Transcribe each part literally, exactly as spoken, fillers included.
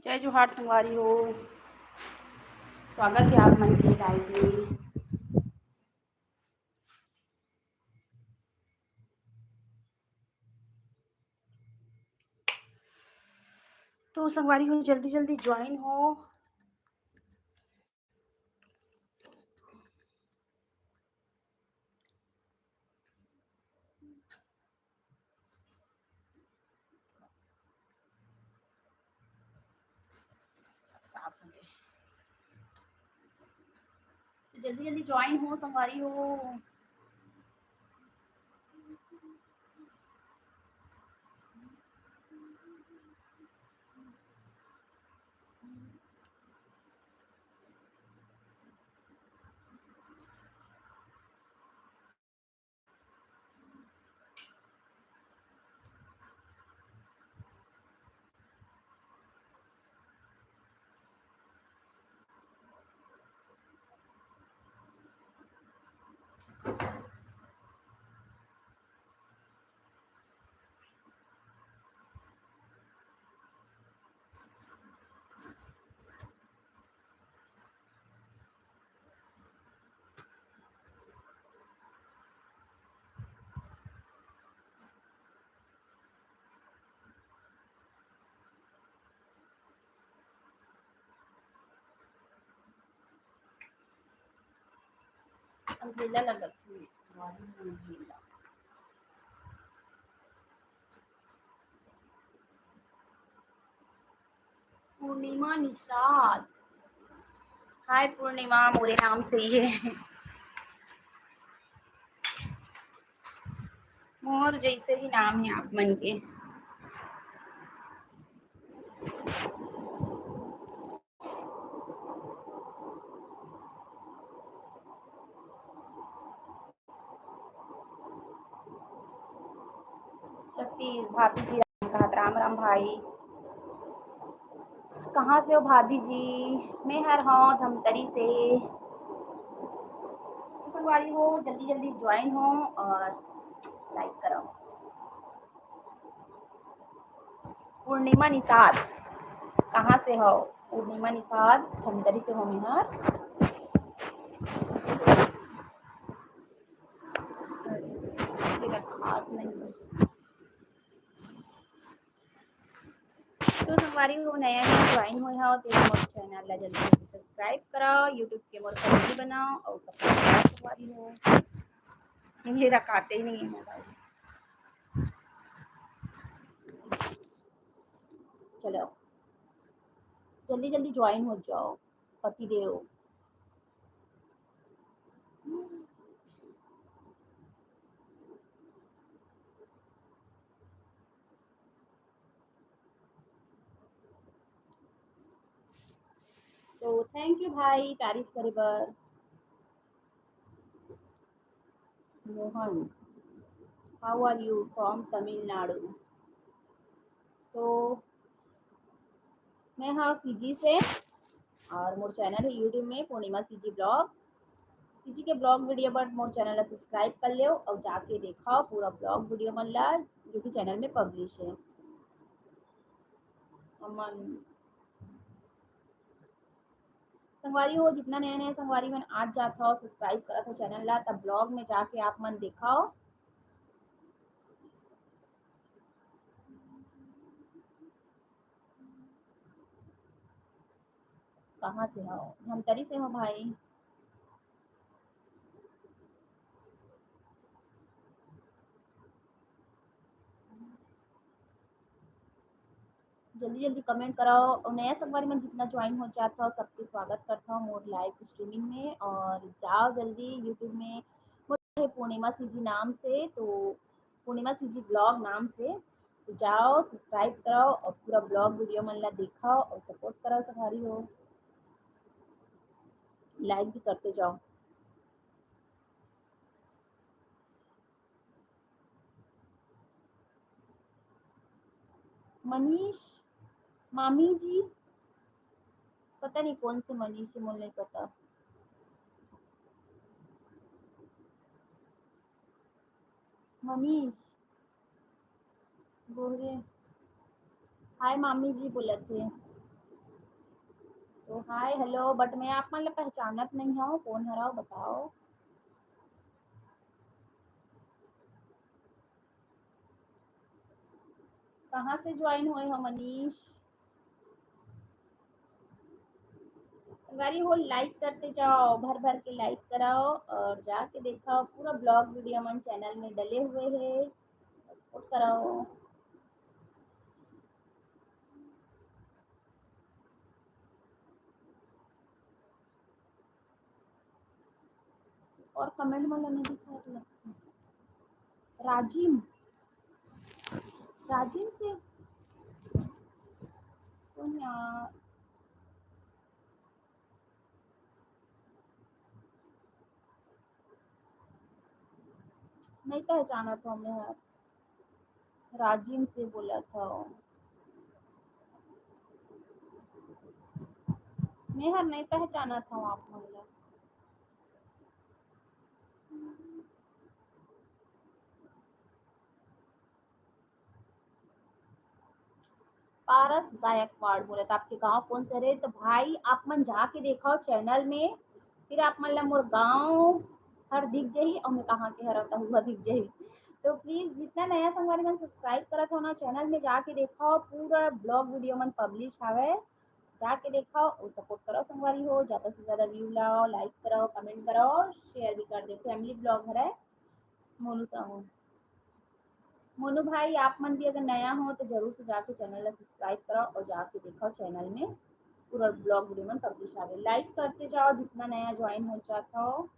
जय जोहार संगवारी हो, स्वागत हे आप मन के live में। तो संगवारी हो, जल्दी जल्दी join हो। साफ हो गए। तो जल्दी जल्दी join हो संगवारी हो। अंधेला लगत हे, संगवारी हो, अंधेला। पूर्णिमा निषाद। हाय पूर्णिमा, मोरे नाम से ही है। मोर जैसे ही नाम है आप मन के। सतीश, भाभी जी, राम कहत, राम राम भाई। कहाँ से हो भाभी जी? मैं हर हूँ धमतरी से। तो संगवारी हो, जल्दी जल्दी join हो और like करो। पूर्णिमा निषाद, कहाँ से हो? पूर्णिमा निषाद, धमतरी से हो मैं हर। तो संगवारी हो, नया नया join होय हो, तो मोर channel ला जल्दी जल्दी subscribe करो, YouTube के मोर family बनाओ और support करो संगवारी हो। ये रखाते ही नहीं है mobile। चलो, जल्दी जल्दी join हो जाओ, पतिदेव। तो thank you भाई, तारीफ करे बर। Mohan, how are you? From Tamil Nadu। तो मैं हर सीजी से और मोर channel है YouTube में पूर्णिमा सीजी vlog। सीजी के vlog video बर मोर channel ला subscribe कर लेव और जाके देखो पूरा vlog video मन ला, जो कि channel में publish है। अमन संगवारी हो, जितना नया नया संगवारी मन आज जात हो, subscribe करत हो channel ला, तब vlog में जाके आप मन देखो। कहाँ से हो? धमतरी से हो भाई। जल्दी जल्दी comment कराओ और नया संगवारी मन जितना join हो जात हो, सबके स्वागत करता हूँ मोर live streaming में। और जाओ जल्दी YouTube में, मोर पूर्णिमा सीजी नाम से, तो पूर्णिमा सीजी vlog नाम से, तो जाओ subscribe कराओ और पूरा vlog video मन ला दिखाओ और support कराओ संगवारी हो, like भी करते जाओ। मनीष, मामी जी, पता नहीं कौन से मनीष है, मुझे नहीं पता। मनीष गोहरे, हाय मामी जी बोलत हे। तो हाय, हेलो, but मैं आप मन ला पहचानत नहीं हूँ, कौन हरव बताओ? कहाँ से ज्वाइन हुए हो मनीष? संगवारी हो, लाइक करते जाओ, भर भर के लाइक कराओ और जाके देखाओ, पूरा ब्लॉग वीडियो मन चैनल में डले हुए हैं, सपोर्ट कराओ। और कमेंट में नहीं दिखा रहा। राजिम, राजिम से कौन यार? नहीं पहचाना था मैं यार। राजिम से बोला था। मैं हर नहीं पहचाना था आप मन ला। पारस गायकवाड़ बोलत, आपके गांव कौन से रे? तो भाई, आप मन जाके देखाओ चैनल में, फिर आप मन ला मोर गांव हर दिख जही और मैं कहाँ के हरव, तहू ह दिख जही। तो प्लीज, जितना नया संगवारी मन सब्सक्राइब करत हो ना, चैनल में जाके देखाओ, पूरा ब्लॉग वीडियो मन पब्लिश हवे, जाके देखाओ और सपोर्ट करो संगवारी हो। ज्यादा से ज्यादा व्यू लाओ, लाइक करो, कमेंट करो, शेयर भी कर दो। फैमिली ब्लॉग हरे मोनू साहू। मोनू भाई, आप मन भी अगर नया हो तो जरूर से जाके चैनल ला सब्सक्राइब करो और जाके देखाओ चैनल में पूरा ब्लॉग वीडियो मन पब्लिश हवे। लाइक करते जाओ, जितना नया ज्वाइन हो जात हो।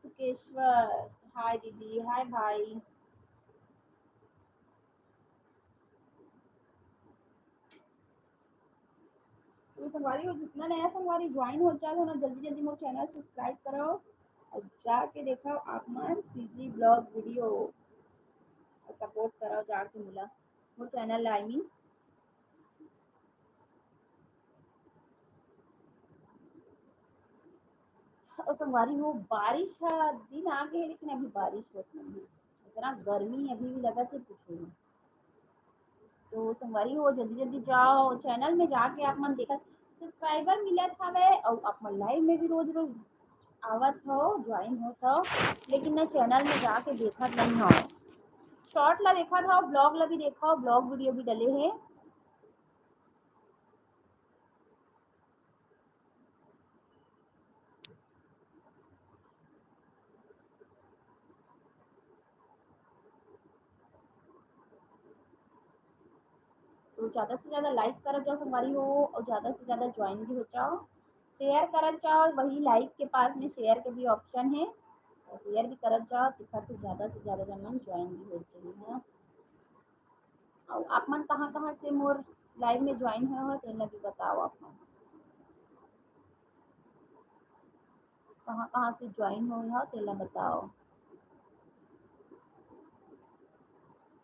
तुकेश्वर, हाय दीदी, हाय भाई। तो संगवारी हो, जितना नया संगवारी ज्वाइन हो जात हो ना, जल्दी जल्दी मोर चैनल सब्सक्राइब करो और जाके देखाओ आप मन सीजी ब्लॉग वीडियो और सपोर्ट करो जाके मोला, मोर चैनल ला, I mean। और संगवारी हो, बारिश ह दिन आ गए, लेकिन अभी बारिश होत नहीं है। इतना गर्मी अभी भी लगत है, पूछो ना। तो संगवारी हो, जल्दी जल्दी जाओ, चैनल में जाके आप मन देखत, सब्सक्राइबर मिलत हवे और आप मन लाइव में भी रोज रोज आवत हो, ज्वाइन होत हो, लेकिन ना चैनल में जाके देखत नहीं हो। शॉर्ट ला देखत हो, ब्लॉग ला भी देखो, ब्लॉग वीडियो भी डले हैं। तो ज्यादा से ज्यादा लाइक करत जाओ संगवारी हो, और ज्यादा से ज्यादा ज्वाइन भी हो जाओ, शेयर करत जाओ। वही लाइक के पास में शेयर के भी ऑप्शन है, शेयर भी करत जाओ, तेखर से ज्यादा से ज्यादा जन मन ज्वाइन भी हो जाही, है ना। और आप मन कहाँ कहाँ से मोर लाइव में ज्वाइन हुए हो, तेन ला भी बताओ आप मन। कहाँ कहाँ से ज्वाइन हुए हो, तेला बताओ।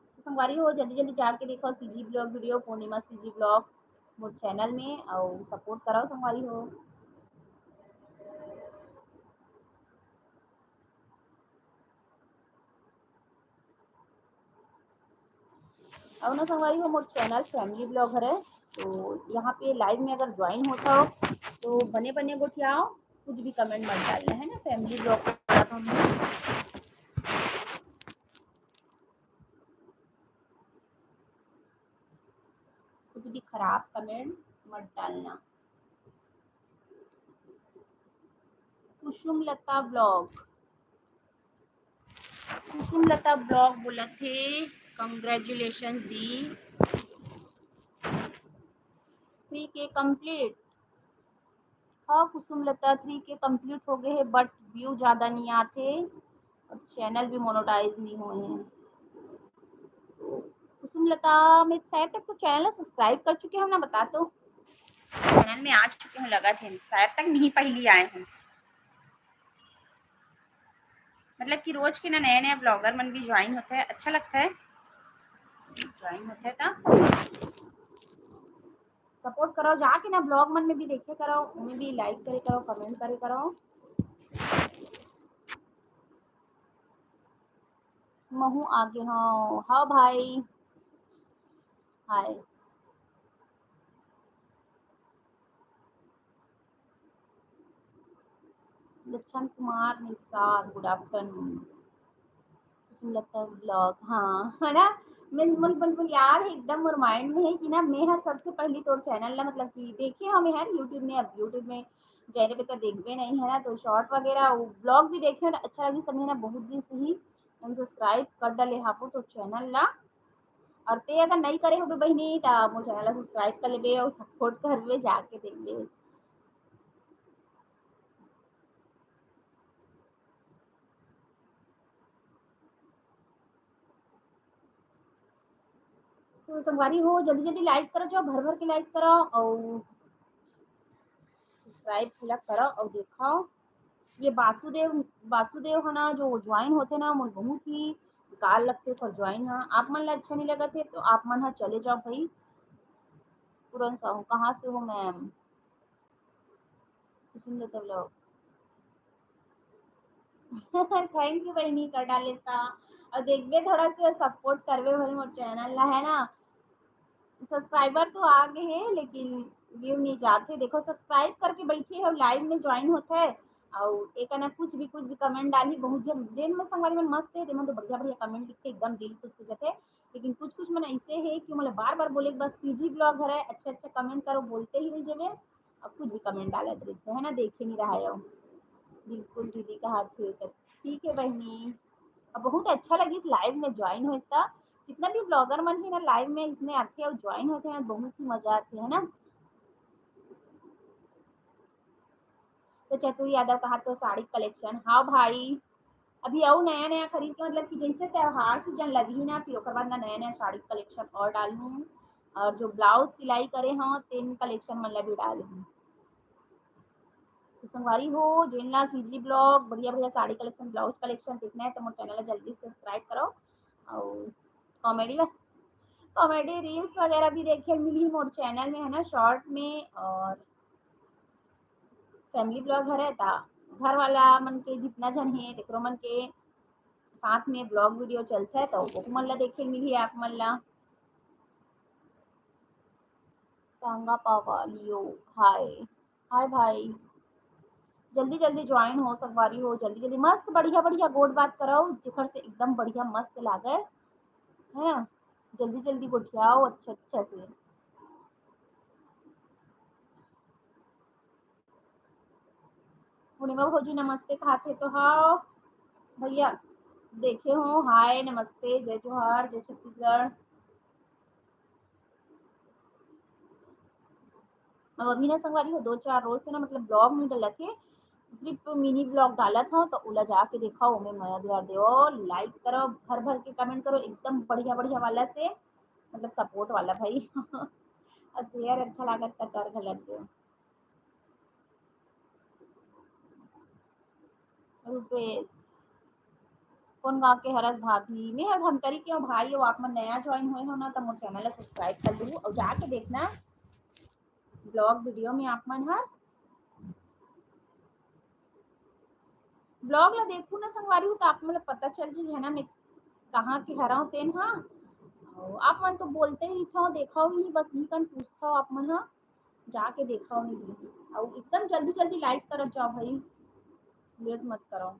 तो संगवारी हो, जल्दी जल्दी जाके देखो सीजी ब्लॉग वीडियो, पूर्णिमा सीजी ब्लॉग मोर चैनल में, और सपोर्ट कराओ संगवारी हो। अउ ना संगवारी हो, मोर चैनल फैमिली ब्लॉग हरे, तो यहाँ पे लाइव में अगर ज्वाइन होता हो तो बने बने गोठियाओ, कुछ भी कमेंट मत डालना, है ना। फैमिली ब्लॉग को थोड़ा हम कुछ भी खराब कमेंट मत डालना। कुसुम लता ब्लॉग, कुसुम लता ब्लॉग बोलत हे, कंग्रेचुलेशंस दी। थ्री के कंप्लीट। हाँ कुसुम लता, थ्री के कंप्लीट हो गए हे, but व्यू ज्यादा नहीं आते और चैनल भी मोनेटाइज नहीं हुए हैं। कुसुम लता, मैं शायद तक तो चैनल सब्सक्राइब कर चुके हो ना, बता तो। चैनल में आ चुके हो लगा थे, शायद तक नहीं पहली आए हो। मतलब कि रोज के ना नया नया ब्लॉगर मन भी ज्वाइन होते हैं, अच्छा लगता है ज्वाइन होते हैं तो सपोर्ट करो जाके ना, ब्लॉग मन में भी देखे करो, उन्हें भी लाइक करे करो, कमेंट करे करो। महू आगे हूँ, हाँ भाई। हाय। लक्षण कुमार निषाद, गुड आफ्टरनून। कुसुमलता ब्लॉग, हाँ, है ना? मैं, मोर, मोर, मोर याद है एकदम, मोर माइंड में है कि ना, मैं हर सबसे पहली तोर चैनल ला, मतलब कि देखे हमें हर YouTube में, अब YouTube में जाने पे तो देखबे नहीं है ना, तो शॉर्ट वगैरह, वो ब्लॉग भी देखे ना, अच्छा लगी सब, है ना, बहुत दिन से ही अनसब्सक्राइब कर डाले हापो तो चैनल ला। और ते अगर नहीं करे होबे बहिनी, त मोर चैनल ला सब्सक्राइब कर लेबे और सपोर्ट करबे, जाके देखबे। तो संगवारी हो, जल्दी जल्दी लाइक करो, जो भर भर के लाइक करो और सब्सक्राइब घलक करो और देखो, ये बासुदेव, बासुदेव है ना, जो ज्वाइन होते ना, मोर बहुत ही बेकार लगते ओकर ज्वाइन हा। आप मन ला अच्छा नहीं लगत है तो आप मन हा चले जाओ भाई। पूरन साहू, कहाँ से हो ma'am? Kusumlata blog. Thank you बहिनी, कर डाले सा। और देखबे, थोड़ा सा सपोर्ट करबे भाई मोर चैनल ला, है ना? सब्सक्राइबर तो आ गए हैं, लेकिन व्यू नहीं जाते। देखो, सब्सक्राइब करके बैठे हो, लाइव में ज्वाइन होते हैं और एक ना कुछ भी, कुछ भी कमेंट डाली। बहुत जन, जेन में संगवारी मन मस्त है, जेमन तो बढ़िया बढ़िया कमेंट लिख के एकदम दिल खुश हो जाते हैं। लेकिन कुछ कुछ मन ऐसे है कि मतलब बार बार बोले, बस सीजी ब्लॉग हरे, अच्छा अच्छा कमेंट करो, बोलते ही रह जावे, अब कुछ भी कमेंट डालत रहिथे, है ना, देखे नहीं रहा है। बिल्कुल दीदी कहा थे, ठीक है बहिनी। अब बहुत अच्छा लगी इस लाइव में ज्वाइन हो इसका। जितना भी ब्लॉगर मन है ना, लाइव में इसमें आते हैं और ज्वाइन होते हैं, बहुत ही मजा आती है ना। तो चतुर यादव कहा तो साड़ी कलेक्शन, हाँ भाई, अभी अउ नया नया खरीद के, मतलब कि जैसे त्योहार सीजन लगही ना, फिर ओकर बाद ना नया नया साड़ी कलेक्शन और डालहूँ, और जो ब्लाउज सिलाई करे हूँ, तेन कलेक्शन मन ला भी डालहूँ। तो संगवारी हो, जेन ला सीजी ब्लॉग, बढ़िया बढ़िया साड़ी कलेक्शन, ब्लाउज कलेक्शन देखना है, तो मोर चैनल ला जल्दी सब्सक्राइब करो। और कॉमेडी, कॉमेडी रील्स वगैरह भी देखे मिली मोर चैनल में, है ना, शॉर्ट में। और फैमिली ब्लॉग हरे, ता घर वाला मन के जितना झन हे, तेकरो मन के साथ में ब्लॉग वीडियो चलथे, तो वो मन ला देखे मिली आप मन ला। टांगा पावा लियो, हाय, हाय भाई, जल्दी जल्दी ज्वाइन हो, संगवारी हो, जल्दी जल्दी, मस्त बढ़िया बढ़िया गोठ बात कराओ, जेकर से एकदम बढ़िया मस्त लागे, है ना? जल्दी जल्दी गोठियाओ अच्छा अच्छा से। पूर्णिमा भौजी नमस्ते कहाथे तो, हाँ भैया, देखे हो, हाय, नमस्ते, जय जोहार, जय छत्तीसगढ़। अब अभी ना संगवारी हो, दो चार रोज से ना, मतलब ब्लॉग नहीं डालत हे, सिर्फ मिनी ब्लॉग डालत हूँ, तो ओला जाके देखा, ओमे मया दुलार देवो, लाइक करो, भर भर के कमेंट करो, एकदम बढ़िया बढ़िया वाला से, मतलब सपोर्ट वाला भाई। और शेयर अच्छा लागत त कर घलक देव। रुपेश, कौन गांव के हरस भाभी? मैं हर धमतरी के हूँ भाई, अउ आप मन नया ज्वाइन हुए हो ना, तो मोर चैनल ला सब्सक्राइब कर लू और जाके देखना ब्लॉग वीडियो में आप मन हर ब्लॉग ला देखू ना संगवारी हो, तो आप मन ला पता चल जी है ना, मैं कहाँ के हरव तेन हा। अउ आप मन तो बोलते ही रहिथव, देखव ही, बस ही कन पूछथव आप मन हा, जाके देखव नहीं। अउ एकदम जल्दी जल्दी लाइक करत जाओ भाई, लेट मत करो।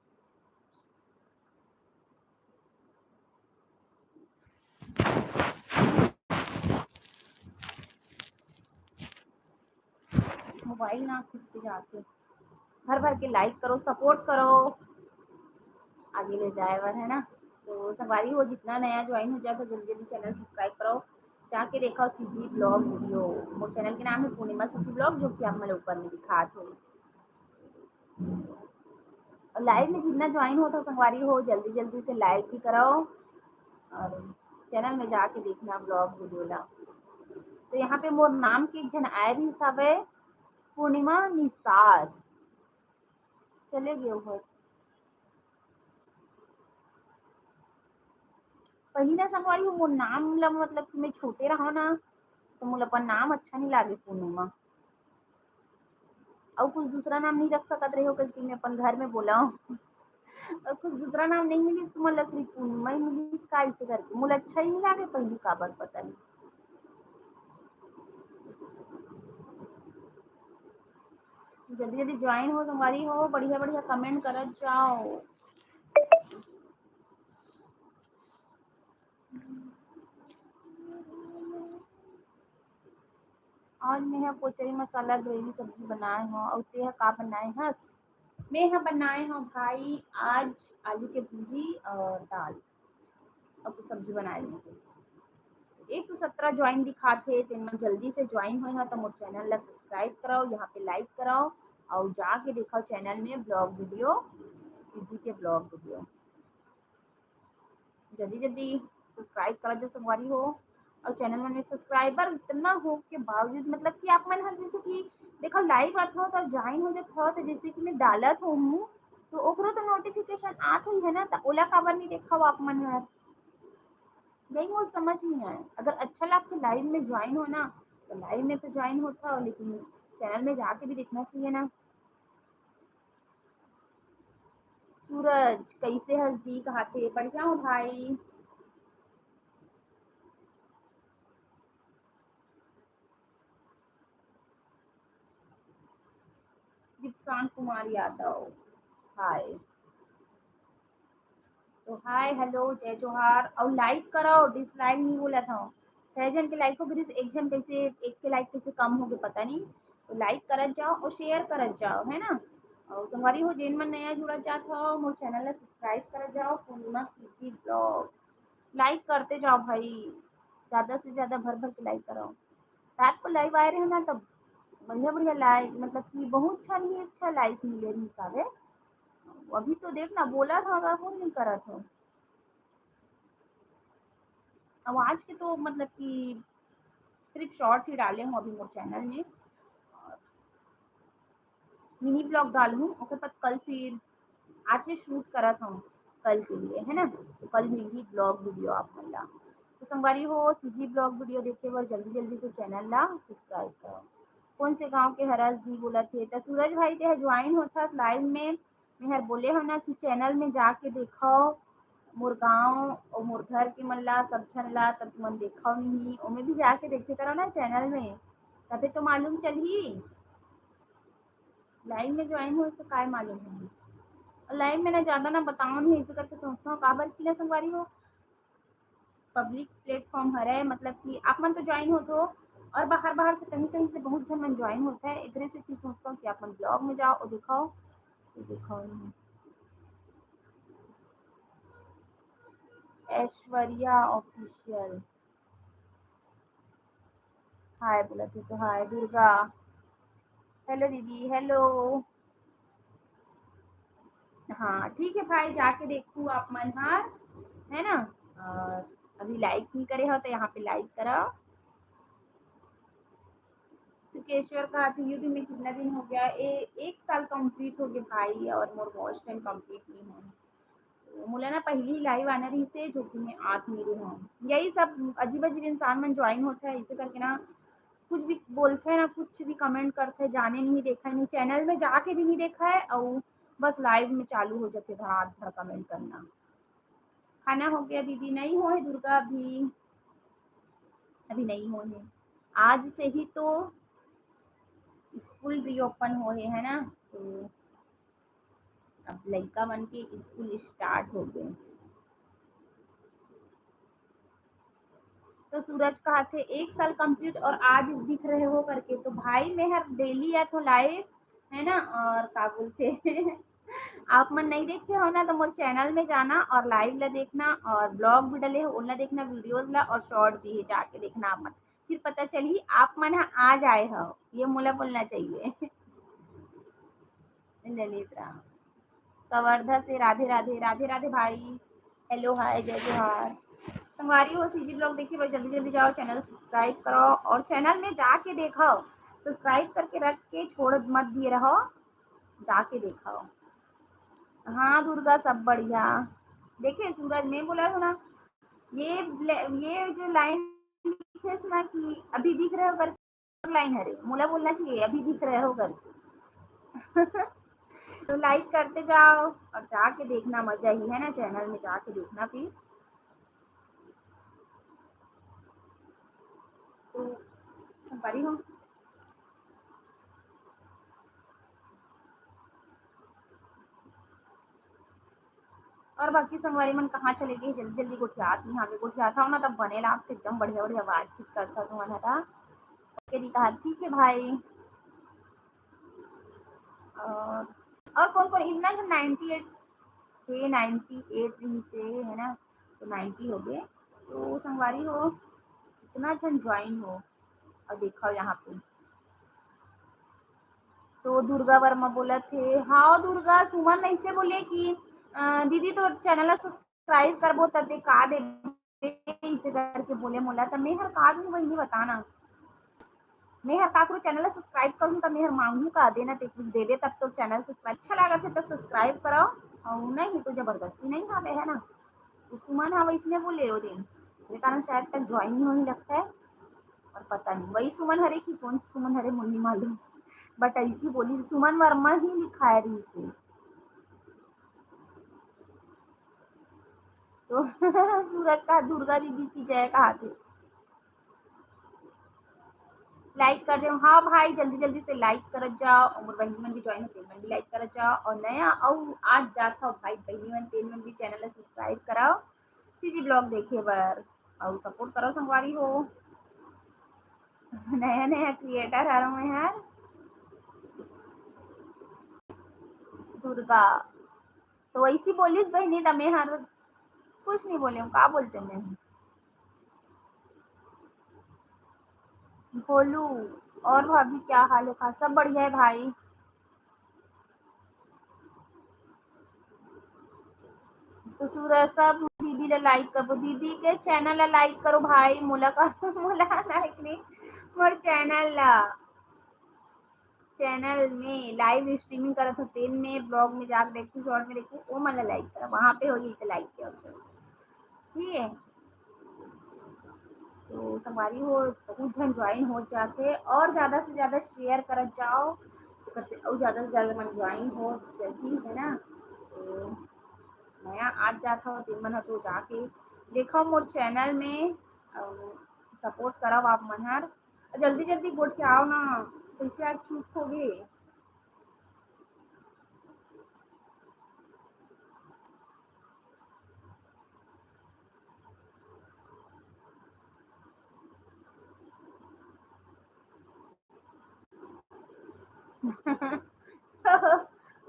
मोबाइल ना खिसके जाके, भर भर के लाइक करो, सपोर्ट करो, आगे ले जाए बर, है ना। तो संगवारी हो, जितना नया ज्वाइन हो जाए तो जल्दी जल्दी चैनल सब्सक्राइब करो, जाके देखो सीजी ब्लॉग वीडियो। मोर चैनल के नाम है पूर्णिमा सीजी ब्लॉग, जो कि आप मन ऊपर में दिखात हो। और लाइव में जितना ज्वाइन होत हो संगवारी हो, जल्दी जल्दी से लाइक भी कराओ और चैनल में जाके देखना ब्लॉग वीडियो ला। तो यहाँ पे मोर नाम के एक झन आए रहिस हवे, पूर्णिमा निषाद, चले गए हो। पहली ना संगवारी हो, मोर नाम ला, मतलब कि मैं छोटे रहा ना, तो मोला अपन नाम अच्छा नहीं लागे पूनम मा। अउ कुछ दूसरा नाम नहीं रख सकत रहे हो, क्योंकि मैं अपन घर में बोला हूँ। अउ कुछ दूसरा नाम नहीं मिलिस, तो मोला सिर्फ पूनम ही मिलिस, का इसे करके मोला अच्छा ही नहीं लागे पहली, काबर पता नहीं। जल्दी जल्दी ज्वाइन हो संगवारी हो, बढ़िया बढ़िया कमेंट करत जाओ। आज मैं ह पोचरी मसाला ग्रेवी सब्जी बनाए हव, अउ ते ह का बनाए हस? मैं ह बनाए हव भाई आज आलू के भुंजी और दाल, अउ कुछ सब्जी बनाए हव। एक सौ सत्रह ज्वाइन दिखात हे, तेन मन जल्दी से ज्वाइन होए हव त मोर चैनल ला सब्सक्राइब करव, यहाँ पे लाइक करव अउ जाके देखव चैनल में ब्लॉग वीडियो, सीजी के ब्लॉग वीडियो। जल्दी जल्दी सब्सक्राइब करत जाओ संगवारी हो। और चैनल मन में सब्सक्राइबर इतना हो के बावजूद, मतलब कि आप मन हर जैसे कि देखो लाइव आत हो तो ज्वाइन हो जात हो, तो जैसे कि मैं डालत हूँ तो ओकरो तो नोटिफिकेशन आत हुई है ना, तो ओला काबर नहीं देखा हो आप मन हर? यही मोर समझ नहीं आए। अगर अच्छा लगता लाइव में ज्वाइन हो ना, तो लाइव में तो ज्वाइन होता हो, लेकिन चैनल में जाके भी देखना चाहिए ना। सूरज, कैसे हस दी? कहाथे? बढ़िया हूँ भाई। दीपसान कुमार यादव, हाय। तो हाय, हेलो, जय जोहार। और लाइक करो, डिसलाइक नहीं बोला था। छह जन के लाइक हो गिरिस, एक जन कैसे, एक के लाइक कैसे कम हो गए, पता नहीं। तो लाइक करत जाओ और शेयर करत जाओ, है ना। और संगवारी हो, जेन मन नया जुड़त जात हो, मोर चैनल ला सब्सक्राइब करत जाओ, पूर्णिमा सीजी ब्लॉग। लाइक करते जाओ भाई, ज़्यादा से ज़्यादा भर भर के लाइक कराओ। रात को लाइव आए रहे ना, तब बढ़िया बढ़िया लाइक, मतलब कि बहुत अच्छा नहीं, अच्छा लाइक मिले रही सारे। अभी तो देख ना, बोला था अगर वो नहीं करा था। अब आज के तो मतलब कि सिर्फ शॉर्ट ही डाले हूँ अभी मोर चैनल में। और मिनी ब्लॉग डालूँ, ओकर बाद कल फिर आज से शूट करत हूँ कल के लिए, है ना। तो कल मिली ब्लॉग वीडियो आप मन ला। तो संगवारी हो, सीजी ब्लॉग वीडियो देखे बर जल्दी जल्दी से चैनल ला सब्सक्राइब करो। कौन से गांव के हरस दी बोलत हे? त सूरज भाई, ते ज्वाइन होथस लाइव में, मैं हर बोले हो ना कि चैनल में जाके देखो मोर गांव और मोर घर के मन ला, सब झन ला, तब तुमन देखो नहीं, ओमे भी जाके देखे करो ना चैनल में, तबे तो मालूम चलही। लाइव में ज्वाइन हो से काय मालूम है? और लाइव में ना ज़्यादा ना बताओ नहीं, इसे करके सोचता हूँ काबर कि ना संगवारी हो, पब्लिक प्लेटफॉर्म हरे, मतलब कि आप मन तो ज्वाइन होत हो और बाहर बाहर से कहीं कहीं से बहुत झन मन ज्वाइन होत है, एकरे से कि सोचता हूँ कि आप मन ब्लॉग में जाओ और दिखाओ, तो दिखाओ नहीं। ऐश्वर्या ऑफिशियल हाय बोलत हे तो हाय दुर्गा। हेलो दीदी, हेलो। हाँ ठीक है भाई, जाके देखू आप मन हर, है ना। और अभी लाइक नहीं करे हो तो यहाँ पे लाइक करो। तुकेश्वर कहा थे यूट्यूब में कितना दिन हो गया? ए, एक साल कंप्लीट हो गया भाई, और मोर वॉच टाइम कंप्लीट नहीं हो। मोला ना पहली लाइव आना रही से जो कि मैं आत नहीं रही हूँ। यही सब अजीब अजीब इंसान मन ज्वाइन होते हैं, इसे करके ना कुछ भी बोलते हैं ना, कुछ भी कमेंट करते हैं, जाने नहीं देखा नहीं, चैनल में जाके भी नहीं देखा है और बस लाइव में चालू हो जाते धड़ाधड़ कमेंट करना। खाना हो गया दीदी? नहीं हो है दुर्गा, अभी अभी नहीं हो है। आज से ही तो स्कूल रीओपन हो है, है ना, तो अब लइका मन के स्कूल स्टार्ट हो गए। तो सूरज कहा थे एक साल कंप्लीट और आज दिख रहे हो करके। तो भाई मैं हर डेली या तो लाइव, है ना, और का बोलते आप मन नहीं देखे हो ना तो मोर चैनल में जाना और लाइव ला देखना और ब्लॉग भी डले हो ओला देखना, वीडियोज ला और शॉर्ट भी है जाके देखना आप मन, फिर पता चलही आप मन ह आ जाए हो, ये मोला बोलना चाहिए। ललित राम कवर्धा से राधे राधे, राधे राधे भाई। हेलो हाय जय जोहार। संगवारी हो सीजी ब्लॉग देखे भाई जल्दी जल्दी जाओ, चैनल सब्सक्राइब करो और चैनल में जाके देखो, सब्सक्राइब करके रख के छोड़ मत दिए रहो, जाके देखो। हाँ दुर्गा सब बढ़िया। देखे सूरज मैं बोला हूँ ना, ये ये जो लाइन लिखे ना कि अभी दिख रहे हो कर लाइन हरे, मोला बोलना चाहिए अभी दिख रहे हो करके। तो लाइक करते जाओ और जाके देखना, मजा ही है ना, चैनल में जाके देखना फिर। तो संगवारी हो और बाकी संगवारी मन कहाँ चले गए, जल्दी जल्दी गोठियात नहीं हवे, गोठियात हव ना तब बने लागथे, एकदम बढ़िया बढ़िया बातचीत करथव तुमन ह। ओके दी कहा, ठीक है भाई। और, और कौन कौन इतना जो नाइंटी एट, ये नाइंटी एट रहिसे है ना, तो नाइंटी हो गए। तो संगवारी हो, इतना झन ज्वाइन हो और देखो यहाँ पे। तो दुर्गा वर्मा बोलत हे, हाँ दुर्गा, सुमन ऐसे बोले कि अ, दीदी तोर चैनल ला सब्सक्राइब करबो त ते का देबे, इसे करके बोले मोला। त मैं हर का दूँ बहिनी, बता ना, मैं हर काकरो चैनल ला सब्सक्राइब करूँ त मैं हर मांगू का, देना ते कुछ देबे तब तो चैनल सब्सक्राइब, अच्छा लागत हे त सब्सक्राइब कराओ, और नहीं तो जबरदस्ती नहीं खावे है ना। तो सुमन हा वैसने बोले वो दिन, ये कारण शायद तक ज्वाइन नहीं होने लगता है। और पता नहीं वही सुमन हरे कि कौन सी सुमन हरे, मुन्नी मालूम, बट ऐसी बोली सुमन वर्मा ही लिखाए रहिसे। तो सूरज का दुर्गा दीदी की जय कहा थे, लाइक कर दे। हाँ भाई, जल्दी जल्दी से लाइक करत जाओ, और मोर बहिनी मन भी ज्वाइन होते मन भी लाइक करत जाओ, और नया अउ आज जात हो भाई बहिनी मन, तेन मन भी चैनल ला सब्सक्राइब कराओ सीजी ब्लॉग देखे बर, और सपोर्ट करो संगवारी हो। नया नया क्रिएटर हरो मैं हर। दुर्गा तो वैसी बोलिस बहिनी, त मैं हर कुछ नहीं बोले हूँ, का बोलते मैं हूँ। भोलू और भाभी क्या हाल है? का सब बढ़िया है भाई। तो सूरज सब दीदी ला लाइक करो, दीदी के चैनल ला लाइक करो भाई, मोला का मोला लाइक नहीं, मोर चैनल ला, चैनल में लाइव स्ट्रीमिंग करत हो, तेन में ब्लॉग में जाके देखू, शॉर्ट में देखू, वो मन ला लाइक करा, वहाँ पे होही इसे लाइक के ऑप्शन, ठीक है। तो संगवारी हो, बहुत झन ज्वाइन हो जाते और ज़्यादा से ज़्यादा शेयर करत जाओ, जेकर से और ज़्यादा से ज़्यादा मन ज्वाइन हो जल्दी, है ना। तो नया आज जात हो, तेन मन ह तो जाके देखो मोर चैनल में, सपोर्ट करव आप मन हर। जल्दी जल्दी गोठियाओ ना, कैसे आज चुप हो गए।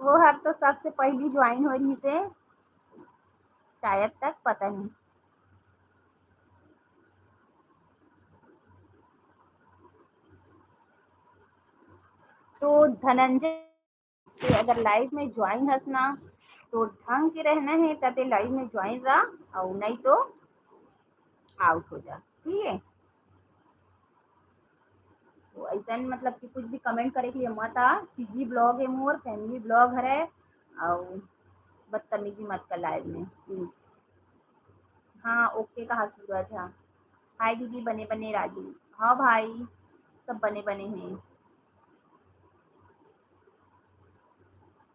वो हर तो सबसे पहली ज्वाइन हो रही से शायद तक, पता नहीं। तो धनंजय, अगर लाइव में ज्वाइन हस ना, तो ढंग के रहना है, ताते लाइव में ज्वाइन रहा, और नहीं तो आउट हो जा, ठीक है। तो ऐसा मतलब कि कुछ भी कमेंट करे के लिए मत आ, सीजी ब्लॉग है मोर, फैमिली ब्लॉग हरे, और बदतमीजी मत कर लाइव में प्लीज। हाँ, ओके कहा सूरज। हाँ, हाय दीदी, बने बने राजू। हाँ भाई, सब बने बने हैं।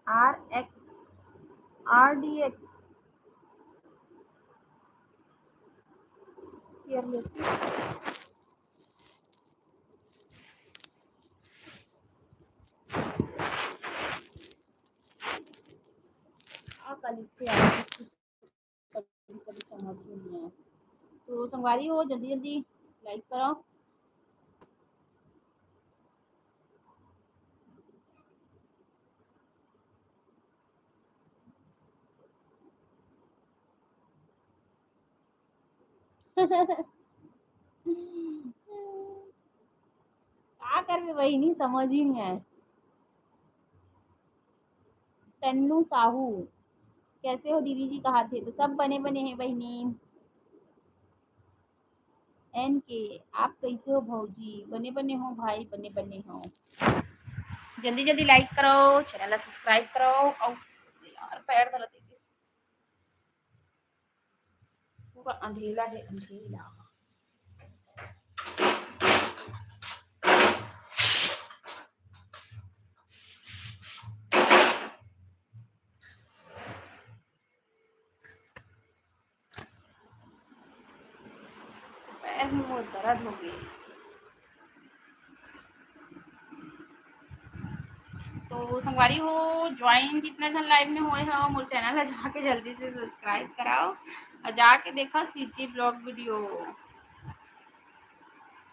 R X, R D X. Chair लेती। आ, कल इतने आ, कभी कभी समझ ही नहीं आया। तो संगवारी हो, जल्दी जल्दी लाइक करो। का करबे बहिनी, समझ ही नहीं आए। तन्नू साहू, कैसे हो दीदी जी, कहा थे? तो सब बने बने हैं बहिनी। एन के, आप कैसे हो भौजी? बने बने हो भाई, बने बने हो। जल्दी जल्दी लाइक करो, चैनल ला सब्सक्राइब करो। और यार, पैर दर्द है। पूरा अंधेला है, अंधेला। पैर में मोर दर्द हो गई। तो तो संगवारी हो, ज्वाइन जितना झन लाइव में होए हो, मोर चैनल ला जाके जल्दी से सब्सक्राइब कराओ और जाके देखा सीजी ब्लॉग वीडियो।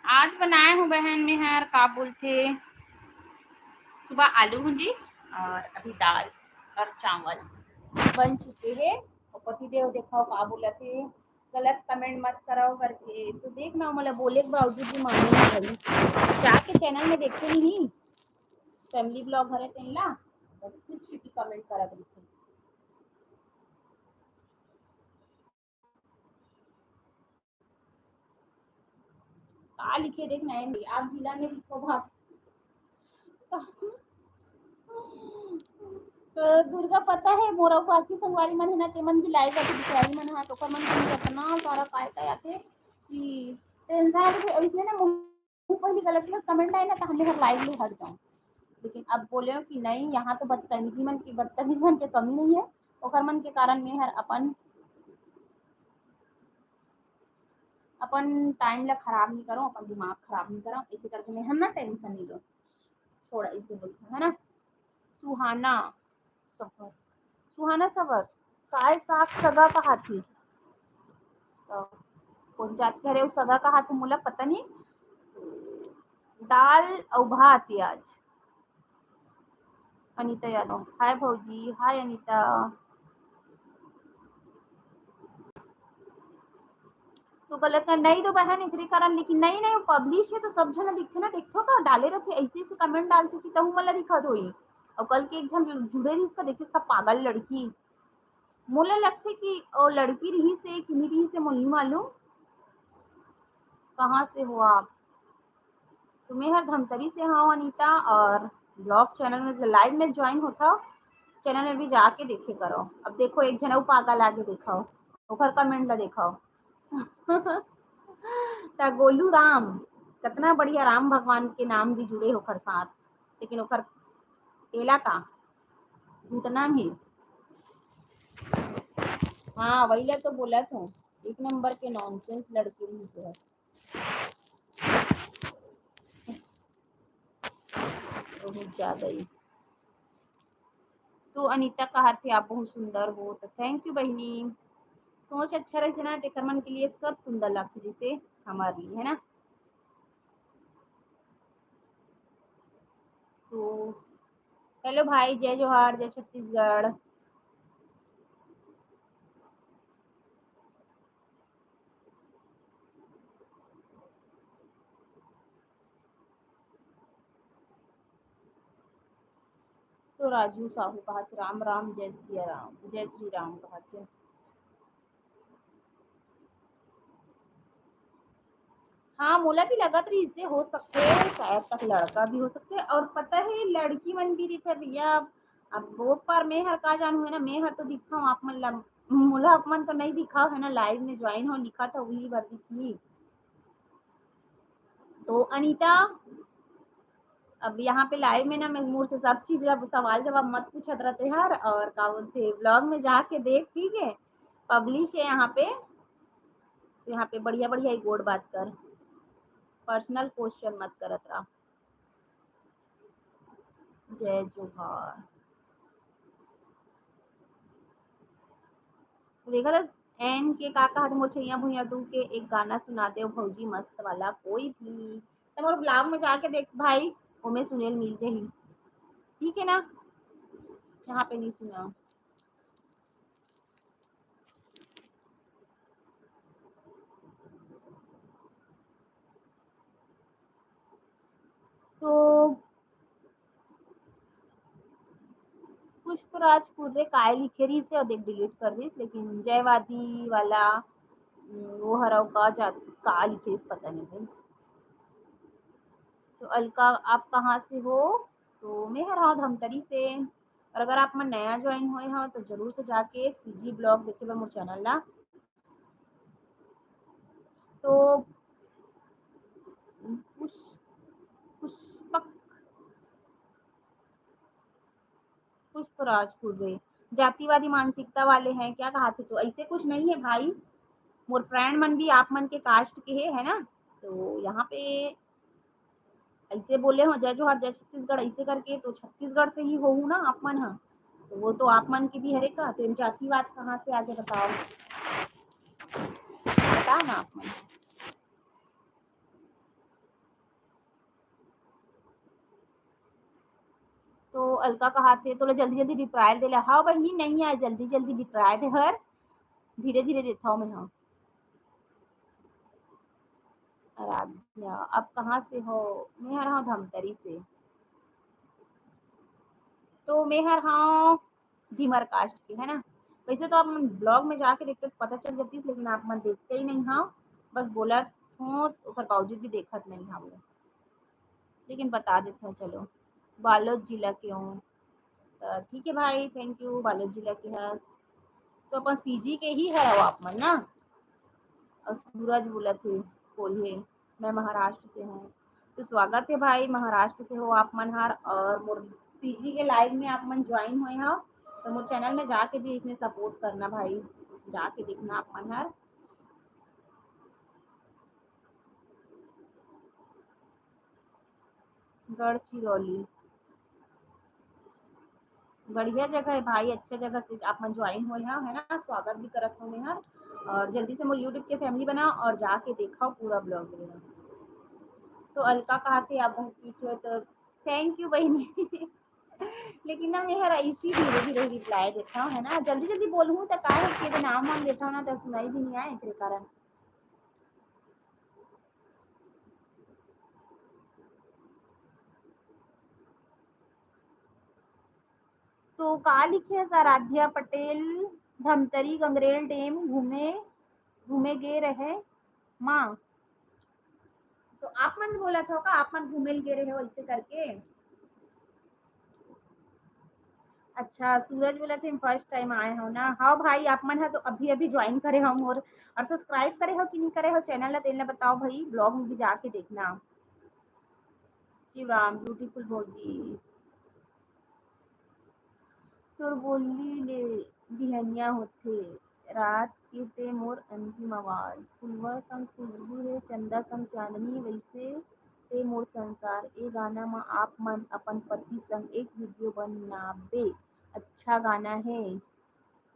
आज बनाए हूँ बहन में हर का बोलथे, सुबह आलू भुंजी और अभी दाल और चावल बन चुके हैं। और पति देव देखो का बोलथे, गलत कमेंट मत कराओ करके। तो देख ना, मोला बोले के बावजूद भी माने नहीं भाई। जाके चैनल में देखते नहीं, फैमिली ब्लॉग हरे तेन ला बस कुछ भी कमेंट करत रहिथे। का लिखे देख ना, आप जिला में लिखो भाग। तो दुर्गा पता है, मोर अउ बाकी संगवारी मन है ना, तेमन भी लाइव आके बिचारी मन हा, तो ओकर मन के अंदर इतना सारा काय काय आथे कि टेंशन आथे। अब इसने ना मुंह पर ही गलत गलत कमेंट आए ना, तो हमें हर लाइव ले हट जाऊं। लेकिन अब बोले कि नहीं, यहाँ तो बदतमीजी मन की, बदतमीज मन के कमी नहीं है, ओकर मन के कारण मैं हर अपन अपन टाइम ला खराब नहीं करो, अपन दिमाग खराब नहीं करो, इसे करके मैं हम ना टेंशन नहीं लो, छोड़ा इसे बोलते है ना। सुहाना सफर, सुहाना सफर, काय साग सगा कहाथे? तो कौन जात के हरे सगा कहाथे, मोला पता नहीं। दाल अउ भात आज। अनिता यादव, हाय भौजी, हाय अनिता। तो गलत कर नहीं दो बहन, एकरे कारण, लेकिन नहीं, नहीं, पब्लिश है तो सब झन दिखथे ना, देखथो का डाले रहथे, ऐसे ऐसे कमेंट डालथे कि तहू मन ला दिखत होई। और कल के एक झन जुड़े रहिस का, देखिस का पागल लड़की, मोला लगथे कि ओ लड़की रहिस हे कि नहीं रहिस हे, मोला नहीं मालूम। कहाँ से हो आप? तो मैं हर धमतरी से हूँ अनिता, और ब्लॉग चैनल में लाइव में ज्वाइन होता हो, चैनल में भी जाके देखे करो। अब देखो एक झन अउ पागल आगे देखो, ओकर कमेंट ला देखो। ता गोलू राम, कितना बढ़िया राम भगवान के नाम भी जुड़े ओकर साथ, लेकिन ओकर एला का टूटना ही। हाँ, वही ला तो बोलत हूँ, एक नंबर के नॉनसेंस लड़की रहिस हे। बहुत ज्यादा ही। तो अनिता कहाथे आप बहुत सुंदर हो, तो thank you बहिनी। सोच अच्छा रहिथे ना, तेकर मन के लिए सब सुंदर लगथे, जैसे हमारे लिए, है ना? तो हेलो भाई, जय जोहार, जय छत्तीसगढ़। तो राजू साहू कहाथे राम राम, जय सिया राम, जय श्री राम कहाथे। हाँ, मोला भी लगत रहिस हे, हो सकथे, शायद तक लड़का भी हो सकथे। और पता है, लड़की मन भी रहिथे भैया। अब वो पर मैं हर का जानू है ना, मैं हर तो दिखथव आप मन ला, मोला आप मन तो नहीं दिखाव है ना, लाइव में ज्वाइन हो लिखत हो, वही बर दिखही। तो अनिता, अब यहाँ पे लाइव में ना मैं मोर से सब चीज ला सवाल जवाब मत पूछत रहिथे हर, और का बोलथे, ब्लॉग में जाके देख, ठीक है, पब्लिश है यहाँ पे, तो यहाँ पे बढ़िया बढ़िया ही गोड़ बात कर, पर्सनल क्वेश्चन मत करत रहा। जय जोहार। देखा था एन के का कहा था, मोर छैया भुइया टू के एक गाना सुना दे भौजी, मस्त वाला कोई भी। तो मोर ब्लॉग में जाके देख भाई, ओमे सुनेल मिल जाही, ठीक है ना? यहाँ पे नहीं सुना। तो पुष्पराज कुर्रे काय लिखे रहिस हे, और देख डिलीट कर दिस, लेकिन जयवादी वाला, उम, वो हरव का जात, का लिखे रहिस, पता नहीं भाई। तो अलका, आप कहाँ से हो? तो मैं हर हूँ धमतरी से। और अगर आप मन नया ज्वाइन होए हो तो जरूर से जाके सीजी ब्लॉग देखे बर मोर चैनल ला। तो पुष-, पुष्पक, पुष्पराज कुर्रे जातिवादी मानसिकता वाले हैं क्या कहा थे? तो ऐसे कुछ नहीं है भाई, मोर फ्रेंड मन भी आप मन के कास्ट के है, है ना? तो यहाँ पे ऐसे बोले हो जय जोहार जय छत्तीसगढ़ ऐसे करके, तो छत्तीसगढ़ से ही होहू ना आप मन ह, तो वो तो आप मन के भी हरे का, तो एम जातिवाद कहाँ से आगे बताओ, बता ना आप मन। तो अलका कहा थे, तोला जल्दी जल्दी रिप्लाई दे ला। हाँ बहिनी, नहीं आए जल्दी जल्दी रिप्लाई दे हर, धीरे धीरे देता हूँ मैं। हाँ आराध्या, आप कहाँ से हो? मैं हर हाँ धमतरी से। तो मैं हर हाँ धीमर कास्ट के, है ना। वैसे तो आप मन ब्लॉग में जाके देखते तो पता चल जातीस, लेकिन आप मन देखते ही नहीं हाँ, बस बोलत हो, ओकर बावजूद भी देखत नहीं हाँ वो। लेकिन बता देते हो, चलो, बालोद जिला के हो। तो ठीक है भाई, thank you, बालोद जिला के हस। तो अपन सीजी के ही हर हो आप मन ना। और सूरज बोलत हे, बोलिए, मैं महाराष्ट्र से हूँ। तो स्वागत है भाई, महाराष्ट्र से हो आप मन हर, और मोर सीजी के लाइव में आप मन ज्वाइन हुए हो, तो मोर चैनल में जाके भी इसमें सपोर्ट करना भाई, जाके देखना आप मन हर। गढ़चिरौली बढ़िया जगह है भाई, अच्छा जगह से आप मन ज्वाइन हुए हो, है ना, स्वागत भी करत हो मैं हर। और जल्दी से मोर यूट्यूब के फैमिली बनाओ और जाके देखो पूरा ब्लॉग में। तो अलका कहा थे आप बहुत क्यूट हो, तो थैंक यू बहनी। लेकिन ना मैं हर ऐसी धीरे धीरे रिप्लाई देता हूँ, है ना, जल्दी जल्दी बोलूँ तो का है कि नाम वाम लेता हूँ ना तो सुनाई भी नहीं आए, एकरे कारण। तो का लिखे हे आराध्या पटेल, धमतरी गंगरेल डैम घूमे, घूमे गे रहे माँ। तो आप मन बोलत हो का, आप मन घूमे ल गे रहे हो ऐसे करके? अच्छा, सूरज बोलत हे, "First time आए हो ना?" हाँ भाई, आप मन ह तो अभी-अभी ज्वाइन करे हो मोर, और सब्सक्राइब करे हो कि नहीं करे हो चैनल ला, तेन ला बताओ भाई, ब्लॉग में भी जाके देखना। शिवराम, ब्यूटीफुल भौजी, तोर बोली ले बिहनिया होथे, रात के ते मोर अंतिम आवाज, फुलवा संग खुशबू हे, चंदा संग चांदनी, वैसे ते मोर संसार। ए गाना म आप मन अपन पति संग एक वीडियो बनाबे। अच्छा गाना हे।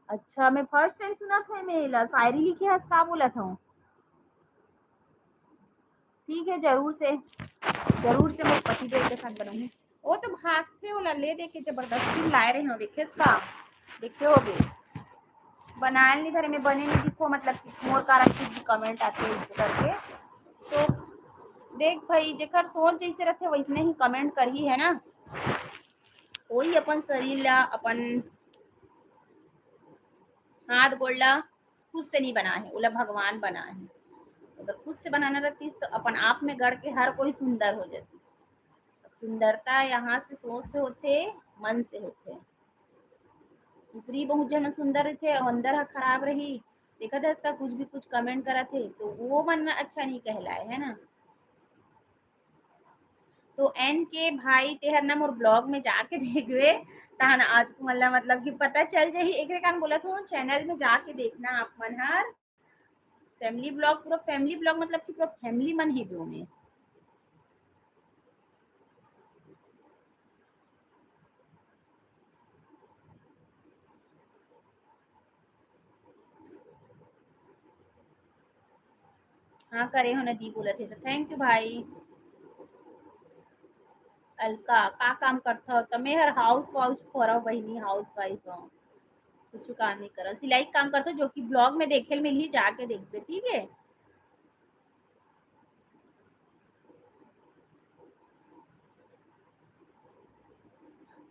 अच्छा, मैं फर्स्ट टाइम सुनत हूँ मैं एला। शायरी लिखे हस का बोलत हूँ? ठीक है, जरूर से, जरूर से मैं पति देव के साथ बनाऊंगी। वो तो भागथे, ओला ले दे के जबरदस्ती लाए रहे हो, देखेस का? देखे होगे, बनायल नहीं धरे, मैं बने नहीं दिखो, मतलब कि मोर कारण कुछ भी कमेंट आते हैं इसको करके। तो देख भाई, जेकर सोच जैसे रहते वैसने ही कमेंट करही, है ना। कोई अपन शरीर ला, अपन हाथ गोड़ ला खुद से नहीं बना है, ओला भगवान बना है। अगर खुद से बनाना रहतीस तो अपन आप में गड़ के हर कोई सुंदर हो जातीस। सुंदरता यहाँ से सोच से होथे, मन से होथे। ऊपरी बहुत जन सुंदर रहिथे और अंदर ह खराब रही। देखत हस का, कुछ भी कुछ कमेंट करत हे तो वो मन अच्छा नहीं कहलाए, है ना। तो एन के भाई, तेहर ना मोर ब्लॉग में जाके देखबे, तहन आज तुमन ला मतलब कि पता चल जाही। एकरे कारण बोलत हूँ, चैनल में जाके देखना आप मन हर। फैमिली ब्लॉग, पूरा फैमिली ब्लॉग मतलब कि पूरा फैमिली मन हे दो में। हाँ, करे हो नदी बोलत हे तो thank you भाई। अलका, का काम करथव? त मैं हर हाउस वाउस हरव बहिनी, हाउस वाइफ हव, कुछ काम नहीं करव, सिलाई के काम करथव, जो कि ब्लॉग में देखे ल मिलही, जाके देखबे, ठीक है।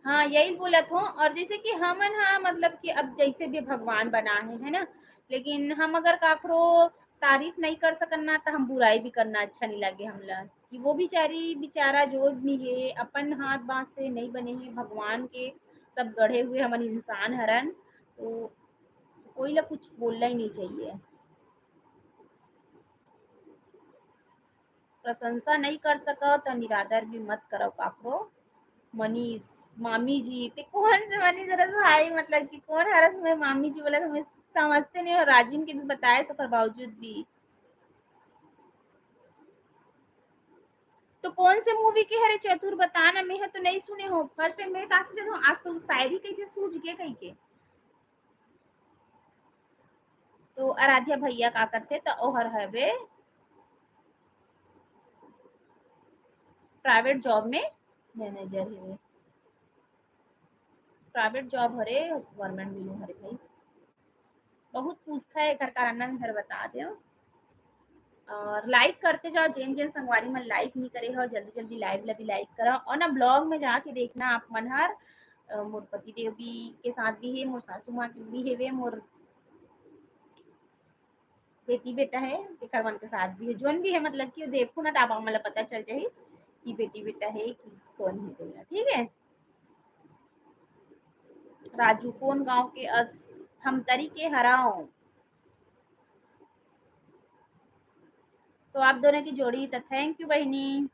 हाँ, यही बोलत हूँ। और जैसे कि हमन हा, मतलब कि अब जैसे भी भगवान बना है, है ना, लेकिन हम अगर काकरो तारीफ नहीं कर सकन ना, तो हम बुराई भी करना अच्छा नहीं लगे हमला। कि वो बेचारी, बेचारा जो भी है, अपन हाथ बांस से नहीं बने हैं, भगवान के सब गढ़े हुए हमन इंसान हरन, तो कोई ला कुछ बोलना ही नहीं चाहिए। प्रशंसा नहीं कर सकव त निरादर भी मत करव काकरो। मनीष, मामी जी, ते कौन से मनीष? अरे भाई, मतलब कि कौन हरस मैं मामी जी बोला, मैं समझते नहीं हो। राजिम के भी बताए, सकर बावजूद भी। तो कौन से मूवी के हरे चतुर, बता ना, मैं तो नहीं सुने हो, फर्स्ट टाइम मैं कहाँ से जानूँ, आज तो शायरी कैसे सूझ के कही के। तो आराध्या भैया का करथे, तो ओहर हवे प्राइवेट जॉब में मैनेजर हवे। प्राइवेट जॉब हरे, गवर्नमेंट भी नो हरे भाई। बहुत पूछता है घर का रन्ना में, घर बता दे। और लाइक करते जाओ, जेन जेन संगवारी मन लाइक नहीं करे हो, जल्दी जल्दी लाइव ला भी लाइक करो। और ना ब्लॉग में जाके देखना आप मन हर, अ, मोर पति देव भी के साथ भी है, मोर सासू माँ के भी हेवे, मोर बेटी बेटा है, तेकर मन के साथ भी है, जोन भी है, मतलब कि वो देखो ना, तो आप मन ला पता चल जाही कि बेटी बेटा है कि कौन है तेला, ठीक है। राजू, कौन गांव के अस-, थमतरी के हराओ। तो आप दोनों की जोड़ी तो thank you बहिनी।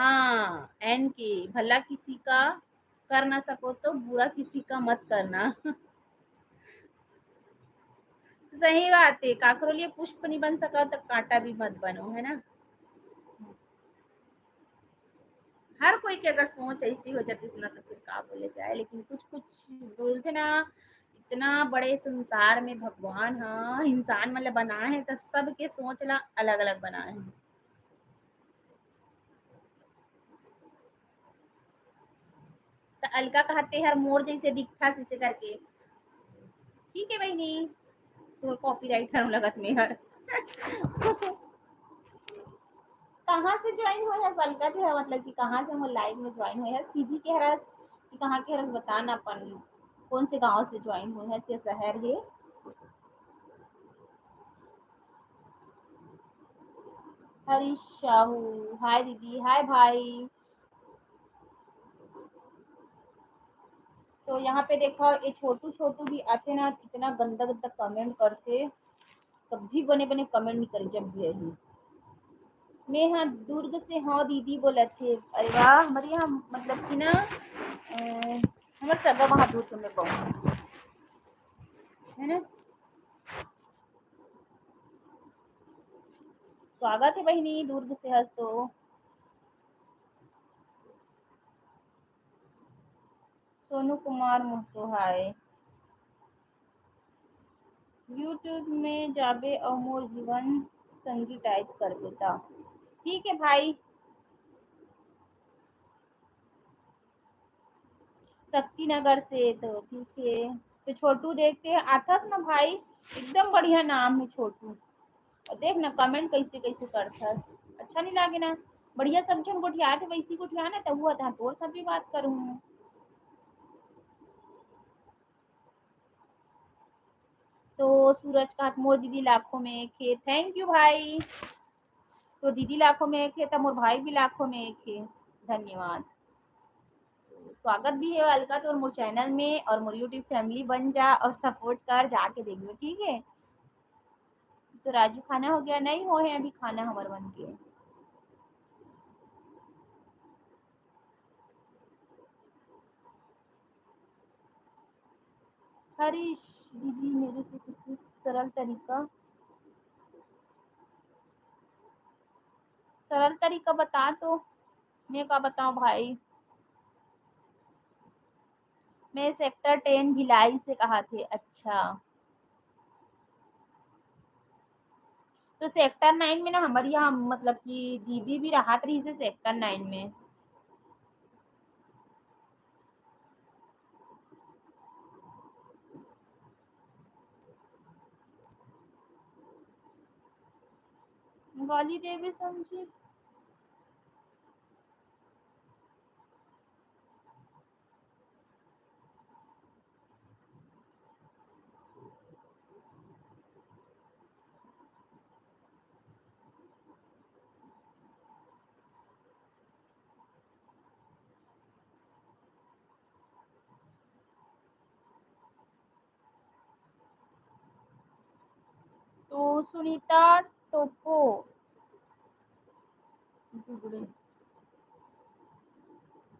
हाँ, एन के, भला किसी का कर ना सको तो बुरा किसी का मत करना। सही बात है, काकरो लिए पुष्प नहीं बन सका तो कांटा भी मत बनो, है ना। हर कोई के अगर सोच ऐसी हो जाती ना, तो फिर का बोले जाए। लेकिन कुछ कुछ बोलते ना, इतना बड़े संसार में भगवान, हाँ, इंसान मतलब बनाए हैं, तो सबके सोच ला अलग अलग बनाए हैं। तो अलका कहते हर मोर जैसे दिखता इसे करके। ठीक है बहिनी, तो कॉपीराइट हर लगत में हर। कहाँ से ज्वाइन हो है अलका के, मतलब कि कहाँ से हम लाइव में ज्वाइन हो है, सीजी के हरस कि कहाँ के हरस, बता ना अपन कौन से गांव से ज्वाइन हो है, से शहर है। हरीश साहू, हाय दीदी, हाय भाई। तो यहाँ पे देखो, ये छोटू छोटू भी आथे ना, इतना गंदा गंदा कमेंट करथे, कभी बने बने कमेंट नहीं करे जब भी आही। मैं हाँ दुर्ग से हाँ दीदी बोलत हे। अरे वाह, हमारे यहाँ मतलब कि ना, अ, हमारे सगा वहाँ दुर्ग में बहु है ना। स्वागत है बहिनी, दुर्ग से हस तो। सोनू कुमार महतो हाय। YouTube में जाबे अउ मोर जीवन संगी टाइप करबे ता। ठीक है भाई। शक्तिनगर से तो ठीक है। तो छोटू देखते हैं, आथस ना भाई, एकदम बढ़िया नाम है छोटू। और देख ना कमेंट कैसे कैसे करथस, अच्छा नहीं लागे ना। बढ़िया सब झन गोठियाथे, वैसी गोठिया ना, तब वो तहाँ तोर सब भी बात करूँ। तो सूरज कहत मोर दीदी लाखों में एक है। Thank you भाई। तो दीदी लाखों में एक है, तो मोर भाई भी लाखों में एक है। धन्यवाद। स्वागत भी है अलका तोर मोर चैनल में, और मोर YouTube फैमिली बन जा और सपोर्ट कर, जाके देखबे, ठीक है। तो राजू खाना हो गया? नहीं हो है अभी खाना हमर बन के। हरीश दीदी, मेरे से सबसे सरल तरीका, सरल तरीका बता तो, मैं का बताऊं भाई। मैं सेक्टर टेन भिलाई से कहा थे। अच्छा, तो सेक्टर नाइन में ना हमारे यहाँ मतलब कि दीदी भी रहत रहिसे सेक्टर नाइन में। गाली देवे समझी। तो सुनीता टोप्पो,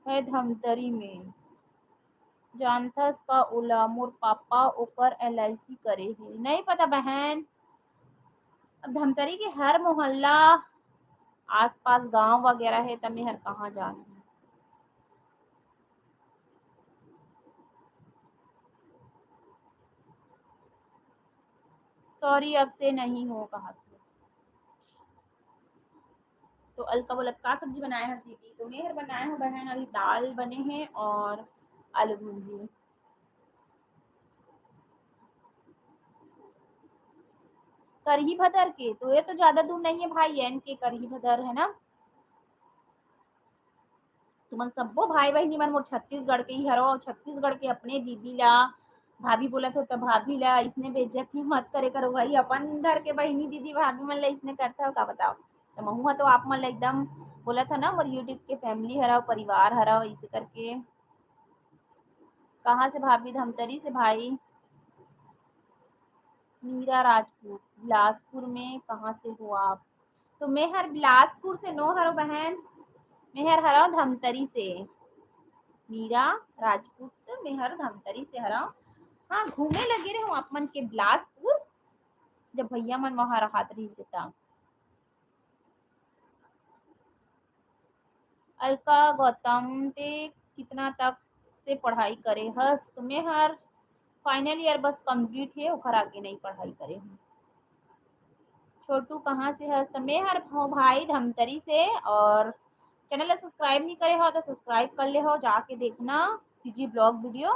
है धमतरी में। जानथस का ओला? मोर पापा ओकर एलआईसी करे हे। नहीं पता बहन। अब धमतरी के हर मोहल्ला, आसपास गांव वगैरह हे, त मैं हर कहाँ जानहूँ? सॉरी, अब से नहीं हो कहा था। तो अलका बोलत, "का सब्जी बनाए हस दीदी?" तो मैं हर बनाए हूँ बहन, अभी दाल बने हैं और आलू भुंजी। करही भदर के, तो ये तो ज्यादा दूर नहीं है भाई, एन के करही भदर है ना। तुमन सब्बो भाई बहिनी मन मोर छत्तीसगढ़ के ही हरो, छत्तीसगढ़ के अपने दीदी ला भाभी बोलत हो, त भाभी ला इसने बेइज्जती मत करे करो भाई, अपन घर के बहिनी दीदी भाभी मन ला इसने करता हो का बताओ। त महू ह तो आप मन ला एकदम बोलत ह ना, मोर YouTube के family हरव, परिवार हरव, इसे करके। कहाँ से भाभी? धमतरी से भाई। मीरा राजपूत, बिलासपुर में कहाँ से हो आप? तो मैं हर बिलासपुर से नो हरो बहन, मैं हर हरव धमतरी से। मीरा राजपूत, मैं हर धमतरी से हरव। हाँ, घूमे लगे रहे हूँ आप मन के बिलासपुर, जब भैया मन वहाँ रहत रहिस हे त। अलका गौतम, ते कितना तक से पढ़ाई करे हस? तो मैं हर final year बस complete हे, ओखर आगे नहीं पढ़ाई करे हूँ। छोटू कहाँ से हस? तो मैं हर हूँ भाई धमतरी से, और channel ला subscribe नहीं करे हो तो subscribe कर ले हो, जाके देखना CG vlog video।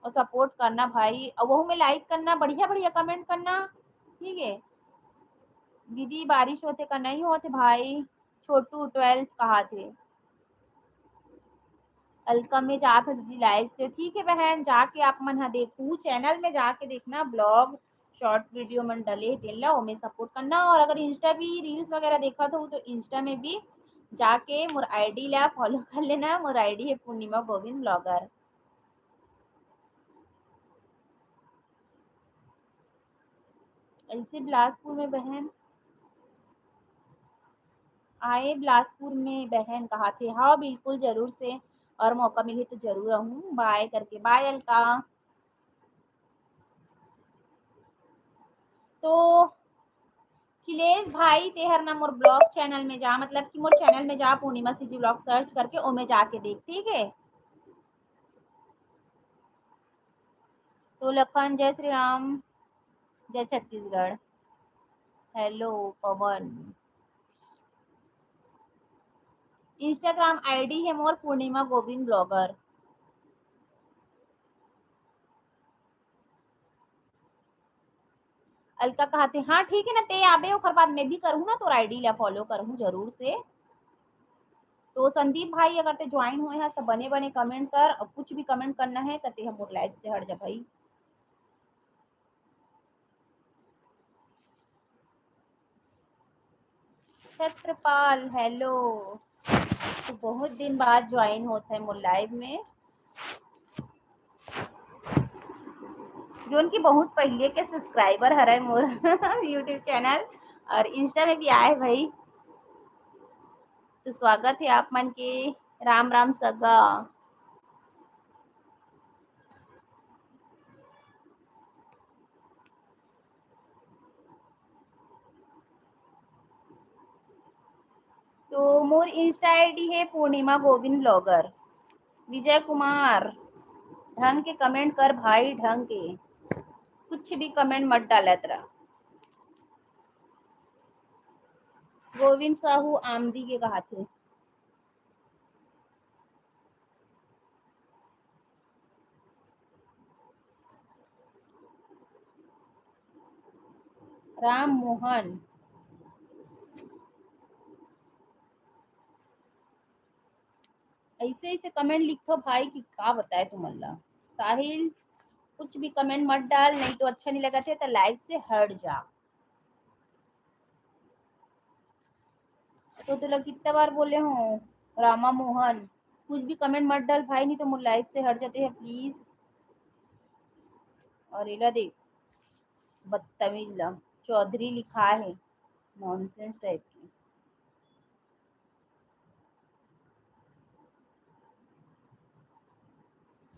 और support करना भाई, और वहू में like करना, बढ़िया बढ़िया comment करना, ठीक है। दीदी बारिश होथे का? नहीं होथे भाई, छोटू twelfth कहा थे। अलका में जात हो दीदी live से, ठीक है बहन, जाके आप मन हा देखू, channel में जाके देखना vlog, short video मन डले हे तेन ला, ओमे support करना। और अगर Insta भी reels वगैरह देखत हो तो Insta में भी जाके मोर ID ला follow कर लेना। मोर ID है पूर्णिमा गोविंद vlogger। ऐसे बिलासपुर में बहन आए, बिलासपुर में बहन कहा थे। हाँ बिल्कुल जरूर से, और मौका मिले तो जरूर आऊँ। Bye करके, bye अलका। तो अखिलेश भाई, तेहर ना मोर vlog channel में जा, मतलब कि मोर channel में जा, पूर्णिमा CG vlog search करके ओमे जाके देख, ठीक है। तो लखन, जय श्री राम, जय छत्तीसगढ़। Hello पवन, Instagram ID है मोर पूर्णिमा गोविंद vlogger। अलका कहा थे, हाँ ठीक है ना, ते आबे ओकर बाद मैं भी करूँ ना, तोर ID ला follow करूँ जरूर से। तो संदीप भाई, अगर ते join हुए हस तो बने बने comment कर, और कुछ भी comment करना है तो ते हम मोर live से हट जा भाई। छत्रपाल, hello। तो बहुत दिन बाद join होत है मोर live में। जोन की बहुत पहले के subscriber हरे मोर YouTube channel और Insta में भी आए भाई। तो स्वागत है आप मन के। राम राम सगा। तो मोर Insta ID है पूर्णिमा गोविंद vlogger। विजय कुमार, ढंग के comment कर भाई, ढंग के, कुछ भी comment मत डालत रह। गोविंद साहू आमदी के कहा थे। राम मोहन, ऐसे ऐसे comment लिखथो भाई कि का बताए तुमन ला। साहिल, कुछ भी comment मत डाल, नहीं तो अच्छा नहीं लगत है तो live से हट जा। तो तुला कितना बार बोले हूँ रामा मोहन, कुछ भी comment मत डाल भाई, नहीं तो मोर live से हट जाते हैं please। और एला देख, बदतमीज ला चौधरी लिखा है, nonsense type की।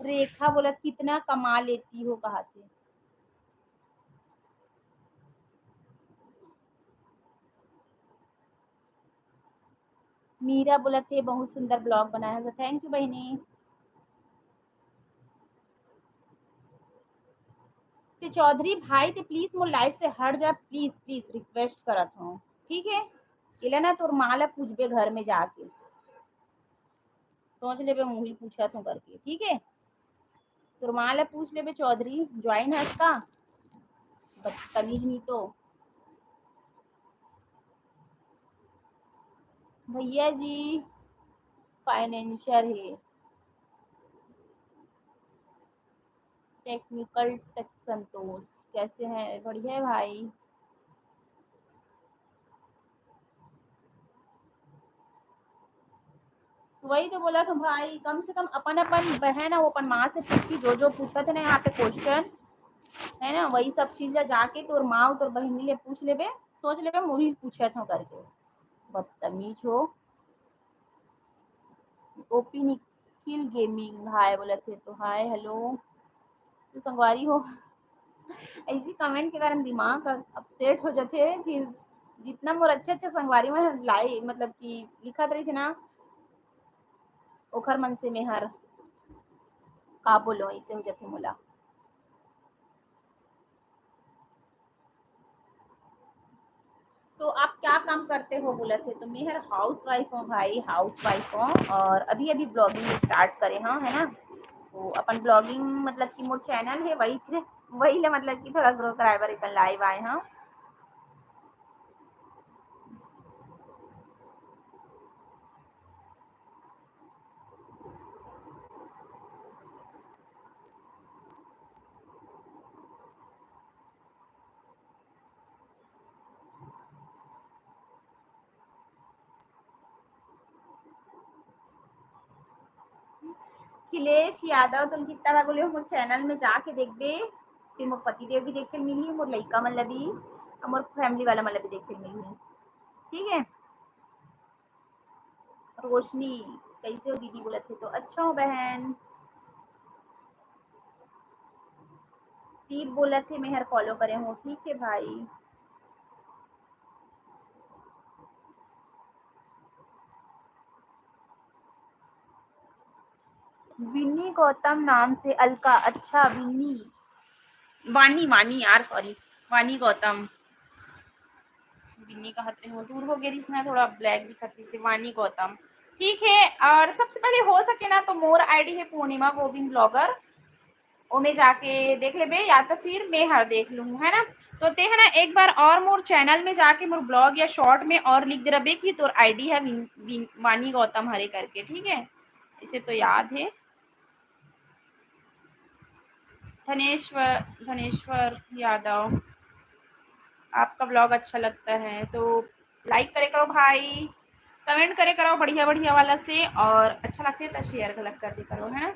रेखा बोलत, कितना कमा लेती हो कहा थे। मीरा बोलत हे, "बहुत सुंदर vlog बनाया है।" Thank you बहिनी। तो चौधरी भाई, ते please मोर live से हट जा, please, please request करत हूँ, ठीक है? एला ना तोर माँ ला पूछबे घर में जाके, सोच लेबे मुही पूछत हूँ करके, ठीक है? तोर माँ ला पूछ लेबे चौधरी, join हस का? बदतमीज नहीं तो। भैया जी financier है। Technical Tech संतोष, कैसे हैं? बढ़िया है भाई। तो वही तो बोला था भाई, कम से कम अपन, अपन बहन है, वो अपन माँ से पूछी, जो जो पूछा था ना यहाँ पे question, है ना, वही सब चीज ला जाके तोर माँ, तोर बहिनी ले पूछ लेबे, सोच लेबे, मुही पूछत हूँ करके। बदतमीज हो। ओपी निखिल गेमिंग हाय बोलत हे, तो हाय, hello। तो संगवारी हो, ऐसी comment के कारण दिमाग upset हो जाथे। फिर जितना मोर अच्छा अच्छा संगवारी मन लाई, मतलब कि लिखत रहिथे ना, ओखर मन से मेहर का बोलो, ऐसे हो जाथे मोला। तो आप क्या काम करते हो बोलत हे, तो मैं हर housewife हूँ भाई, housewife हूँ। और अभी अभी vlogging start करे हूँ, है ना। तो अपन vlogging मतलब कि मोर channel है, वही वही ले मतलब कि थोड़ा grow कराए बर अपन live आए हूँ। अखिलेश यादव, तुम कितना बार बोले हो, मोर channel में जाके देखबे, फिर मोर पति देव भी देखे मिलही, मोर लइका मन ला भी, और मोर family वाला मन ला भी देखे मिलही, ठीक है। रोशनी, कैसे हो दीदी बोलत हे, तो अच्छा हो बहन। दीप बोलत हे, मैं हर follow करे हूँ, ठीक है भाई। विन्नी गौतम नाम से अलका, अच्छा विन्नी, वानी, वानी यार, sorry, वानी गौतम। विन्नी कहत रहे हो, दूर हो गए रिस ना, थोड़ा black दिखत रहिस हे, वानी गौतम। ठीक है, और सबसे पहले हो सके ना तो मोर ID है पूर्णिमा गोविंद vlogger, ओमे जाके देख लेबे, या तो फिर मैं हर देख लूँ, है ना। तो ते है ना एक बार और मोर channel में जाके मोर vlog या short में और लिख दे रबे कि तोर ID है विन-, विन-, वानी गौतम हरे करके, ठीक है, इसे तो याद है। धनेश्वर, धनेश्वर यादव, आपका vlog अच्छा लगता है तो like करे करो भाई, comment करे करो बढ़िया बढ़िया वाला से, और अच्छा लगता है तो share गलत कर दे करो, है ना।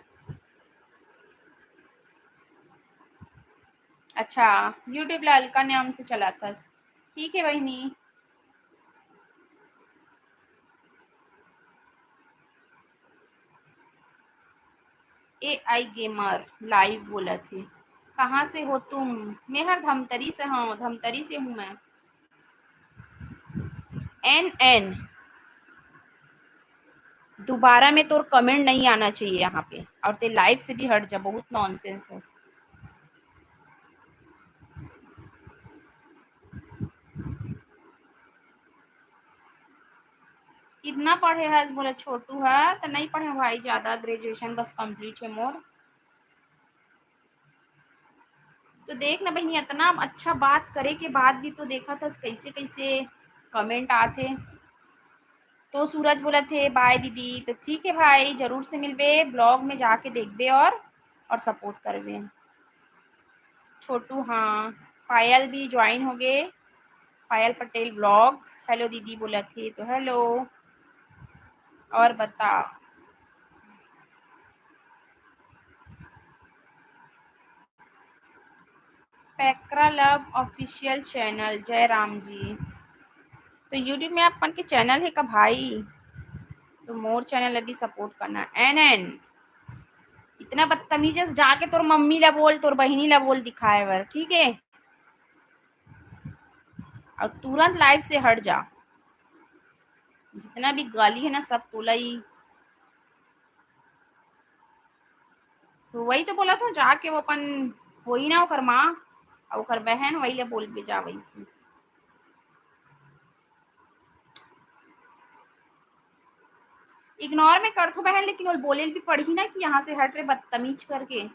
अच्छा, YouTube ला अलका नाम से चलाथस, ठीक है बहिनी। AI gamer live बोलत हे, कहाँ से हो तुम? मैं हर धमतरी से हूँ, धमतरी से हूँ मैं। एन एन, दोबारा में तोर comment नहीं आना चाहिए यहाँ पे, और ते live से भी हट जा, बहुत nonsense है। कितना पढ़े हस बोले छोटू ह, तो नहीं पढ़े भाई ज्यादा, graduation बस complete है मोर। तो देख ना बहिनी, इतना अच्छा बात करे के बाद भी तो देखा था कैसे कैसे comment आथे। तो सूरज बोलत हे, "Bye दीदी।" तो ठीक है भाई, जरूर से मिलबे, vlog में जाके देखबे और, और support करबे। छोटू, हाँ, पायल भी join हो गए, पायल पटेल vlog। Hello दीदी बोलत हे, तो hello। और बता, पैकरा लव official channel, जय राम जी। तो YouTube में आप मन के channel है का भाई? तो मोर channel अभी support करना। एन एन, इतना बदतमीज है, जाके तोर मम्मी ला बोल, तोर बहिनी ला बोल दिखाए बर, ठीक है? और तुरंत live से हट जा। जितना भी गाली है ना, सब तोला ही। तो वही तो बोला था, जाके वो अपन होई ना, ओकर माँ और ओकर बहन, वही ले बोल के जा वैसे। इग्नोर में करथो बहन, लेकिन वो बोले भी पड़ही ना कि यहाँ से हट रे बदतमीज करके।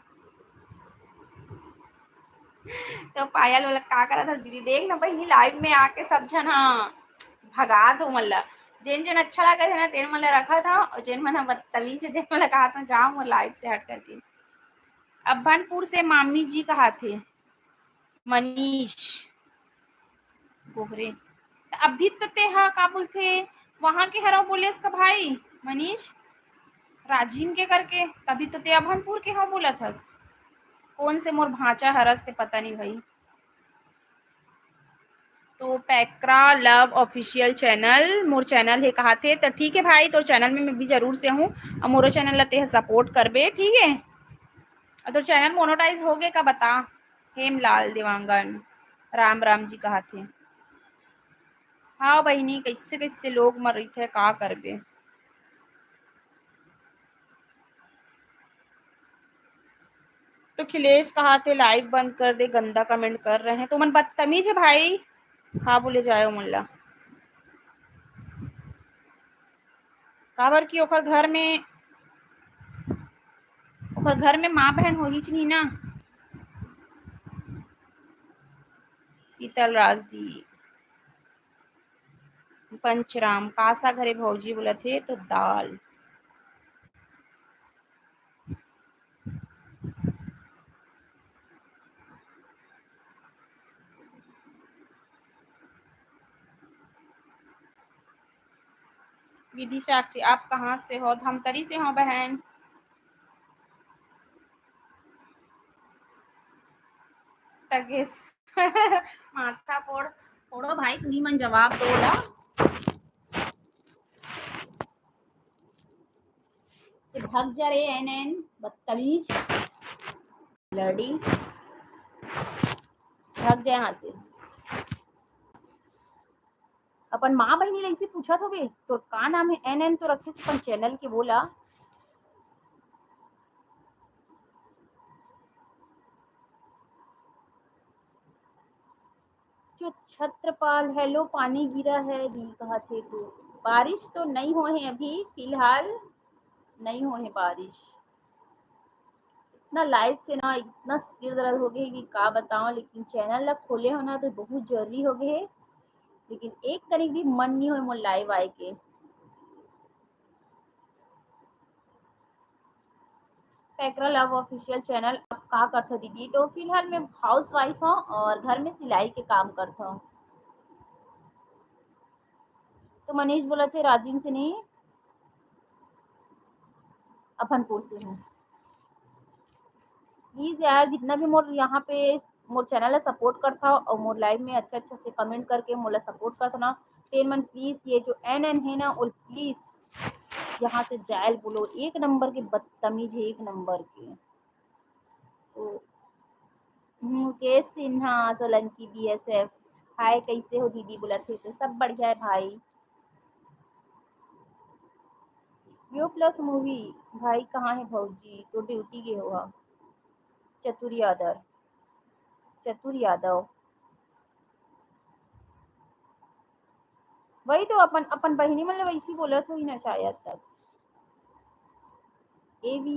तो पायल बोला, "का करत हस दीदी?" देख ना बहिनी, लाइव में आके सब झन, हाँ, भगात हो मन ला। जेन जेन अच्छा लागत है ना, तेन मन ला रखत हव, और जेन मन ह बदतमीज है, तेन मन ला कहत हव, "जाओ मोर लाइव से हट करके।" अभनपुर से मामी जी कहाथे, मनीष गोगरे। त अभी तो ते हा का बोलथे, वहां के हरव बोलेस का भाई मनीष, राजिम के करके, तभी तो ते अभनपुर के हव बोलत हस। कौन से मोर भांचा हरस ते पता नहीं भाई। तो पैकरा लव ऑफिशियल चैनल मोर चैनल हे कहाथे, तो ठीक है भाई, तोर चैनल में मैं भी जरूर से हूँ, और मोरो चैनल ला ते सपोर्ट करबे, ठीक है। और तोर चैनल मोनेटाइज हो गए का बता, हेमलाल देवांगन राम राम जी कहाथे। हाँ बहिनी, कैसे कैसे लोग मन रहिथे, का करबे। तो खिलेश कहाथे, "लाइव बंद कर दे, गंदा कमेंट कर रहे हैं।" तो मन बदतमीज है भाई, का बोले जाए ओमन ला। काबर कि ओकर घर में, ओकर घर में माँ बहन होहीच नहीं ना। शीतल राज दी, पंचराम, "का साग हरे भौजी?" बोलत हे, तो दाल। विधि साक्षी, आप कहाँ से हो? धमतरी से हो बहन। टगेश, माथा फोड़, फोड़ो भाई, तुही मन जवाब दो ला। ते भग जा रे एन एन, बदतमीज, लड़ी, भग जा यहाँ से। अपन माँ बहिनी ला ऐसे पूछत होबे, "तोर का नाम है?" एन एन तो रखे अपन चैनल के, बोला। जो छत्रपाल, "हेलो, पानी गिरा है दी," कहा थे तू। बारिश तो नहीं हो है अभी, फिलहाल नहीं हो है बारिश। इतना लाइव से ना इतना सिर दर्द हो गए कि का बताओ, लेकिन चैनल ला खोले हो ना तो बहुत जरूरी हो गए है, लेकिन एक तरीक भी मन नहीं हो मोर लाइव आए के। पैकरा लव ऑफिशियल चैनल, आप का करथो दीदी? तो फिलहाल मैं हाउसवाइफ हूँ और घर में सिलाई के काम करता हूँ। तो मनीष बोला थे राजिम से नहीं, अभनपुर से हूँ। प्लीज यार, जितना भी मोर यहाँ पे मोर चैनल ला सपोर्ट करता हो और मोर लाइव में अच्छा अच्छा से कमेंट करके मोला सपोर्ट करता ना, तेन मन प्लीज ये जो एन एन है ना, वो प्लीज यहाँ से जायल बोलो। एक नंबर के बदतमीज है, एक नंबर के। तो मुकेश सिन्हा सोलंकी बी एस एफ, हाय, कैसे हो दीदी? बोला थे तो सब बढ़िया है भाई। यो प्लस मूवी भाई कहाँ है भौजी? तो ड्यूटी गे हो हा। चतुर यादव, चतुर यादव। वही तो अपन, अपन बहिनी मन ला वैसी बोलत होही ना शायद तब। ए वी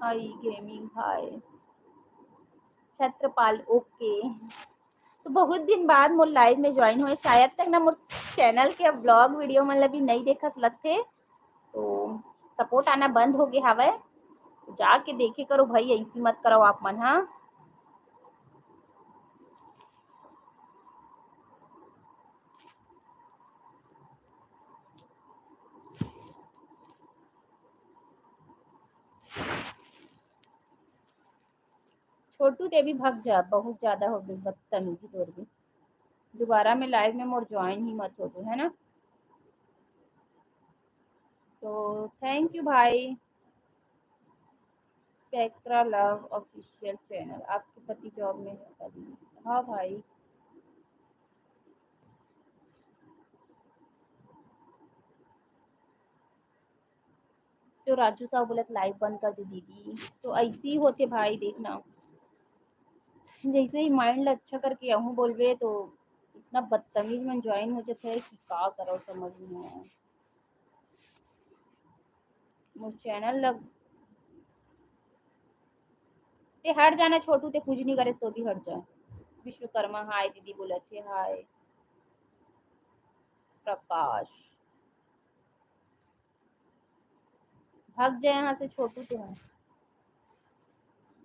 आई गेमिंग, हाय। छत्रपाल, ओके। तो बहुत दिन बाद मोर लाइव में ज्वाइन हुए, शायद तक ना मोर चैनल के ब्लॉग वीडियो मन ला भी नहीं देखस लगथे, तो सपोर्ट आना बंद हो गए हवय। जाके देखे करो भाई, ऐसी मत करो आप मन, हाँ। छोटू देवी भग जा, बहुत ज्यादा हो गई बदतमीजी तोर भी। दोबारा में लाइव में मोर ज्वाइन ही मत हो तू, है ना। तो थैंक यू भाई। पैकरा लव ऑफिशियल चैनल, आपके पति जॉब में है अभी? हाँ भाई। तो राजू साहू बोलत, "Live बंद कर दे दीदी।" तो ऐसे ही होथे भाई, देखना, जैसे ही mind ला अच्छा करके अहूँ बोलबे, तो इतना बदतमीज मन join हो जाथे कि का करव, समझ नहीं आए। मोर channel लग, ते हट जाना छोटू, ते कुछ नहीं करे, तो भी हट जा। विश्वकर्मा, हाय दीदी बोलत हे, हाय प्रकाश। भाग जा यहाँ से छोटू, तो है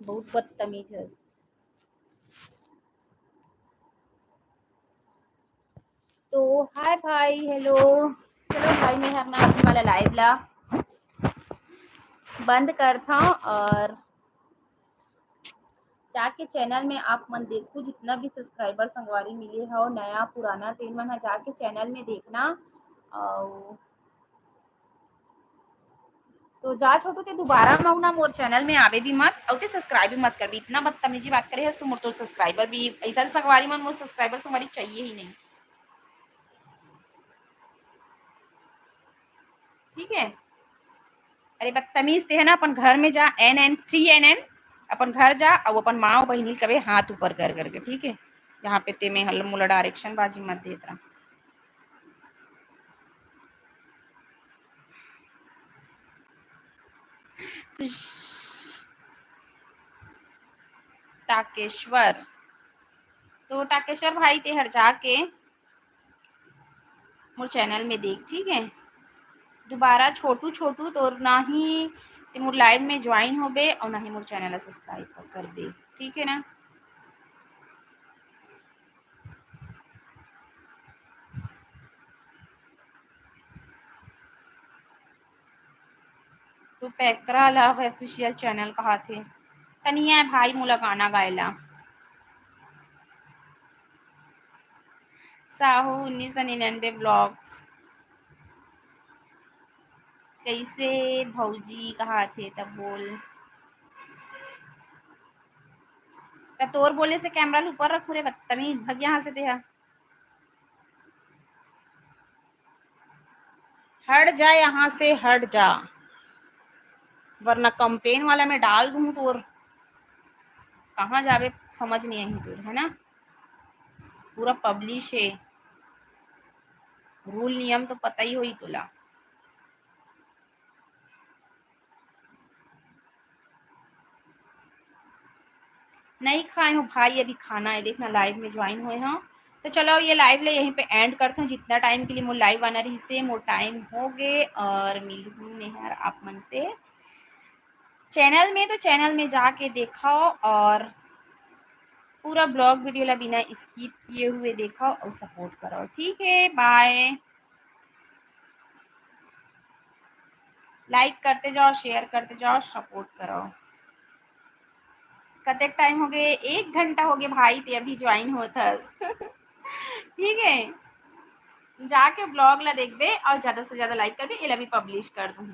बहुत बदतमीज है। तो हाय भाई, hello। चलो भाई, मैं अपना अभी वाला live ला बंद करता हूँ और जाके channel में आप मन देखो, जितना भी subscriber संगवारी मिले हो, नया पुराना, तेन मन ह जाके channel में देखना। और तो जा छोटू, ते दोबारा मऊ ना मोर channel में आवे भी मत, और ते subscribe भी मत करबे। इतना बदतमीजी बात करे हस तो मोर तो subscriber भी, ऐसा संगवारी मन मोर subscriber संगवारी चाहिए ही नहीं, ठीक है? अरे बदतमीज, ते है ना, अपन घर में जा, N N, three N N, अपन घर जा, और अपन माँ बहिनी कबे हाथ ऊपर कर करके, ठीक है? यहाँ पे ते में हल-, मोला direction बाजी मत देत रहा। टाकेश्वर, तो टाकेश्वर भाई, ते हर जाके मोर channel में देख, ठीक है? दोबारा छोटू, छोटू, तो ना ही ते मोर live में join होबे और ना ही मोर channel subscribe करबे, ठीक है ना? तो पैकरा ला official channel कहाथे। तनिया भाई मोला गाना गाए ला। साहू उन्नीस सौ निन्यानवे vlogs। कैसे भौजी कहाथे तब बोल। त तोर बोले से camera ल ऊपर रखू रे बदतमीज, भग यहाँ से तेहा। हट जा यहाँ से, हट जा, वरना campaign वाला में डाल दूँ तोर। कहाँ जाबे समझ नहीं आही तोर, है ना? पूरा publish है, rule नियम तो पता ही होही तोला। नहीं खाए हूँ भाई, अभी खाना है। देखना, live में join हुए हैं, तो चलो ये live ले यहीं पे end करते हैं। जितना time के लिए मोर live आना रही से मोर time हो गए, और मिलूँ मैं हर आप मन से channel में, तो channel में जाके देखो और पूरा vlog video ला बिना skip किए हुए देखो और support करो, ठीक है? Bye। Like करते जाओ, share करते जाओ, support करो। कतेक time हो गए? एक घंटा हो गए भाई, ते अभी join होत हस। ठीक है, जाके vlog ला देखबे और ज्यादा से ज्यादा like करबे, एला भी publish कर दूँ।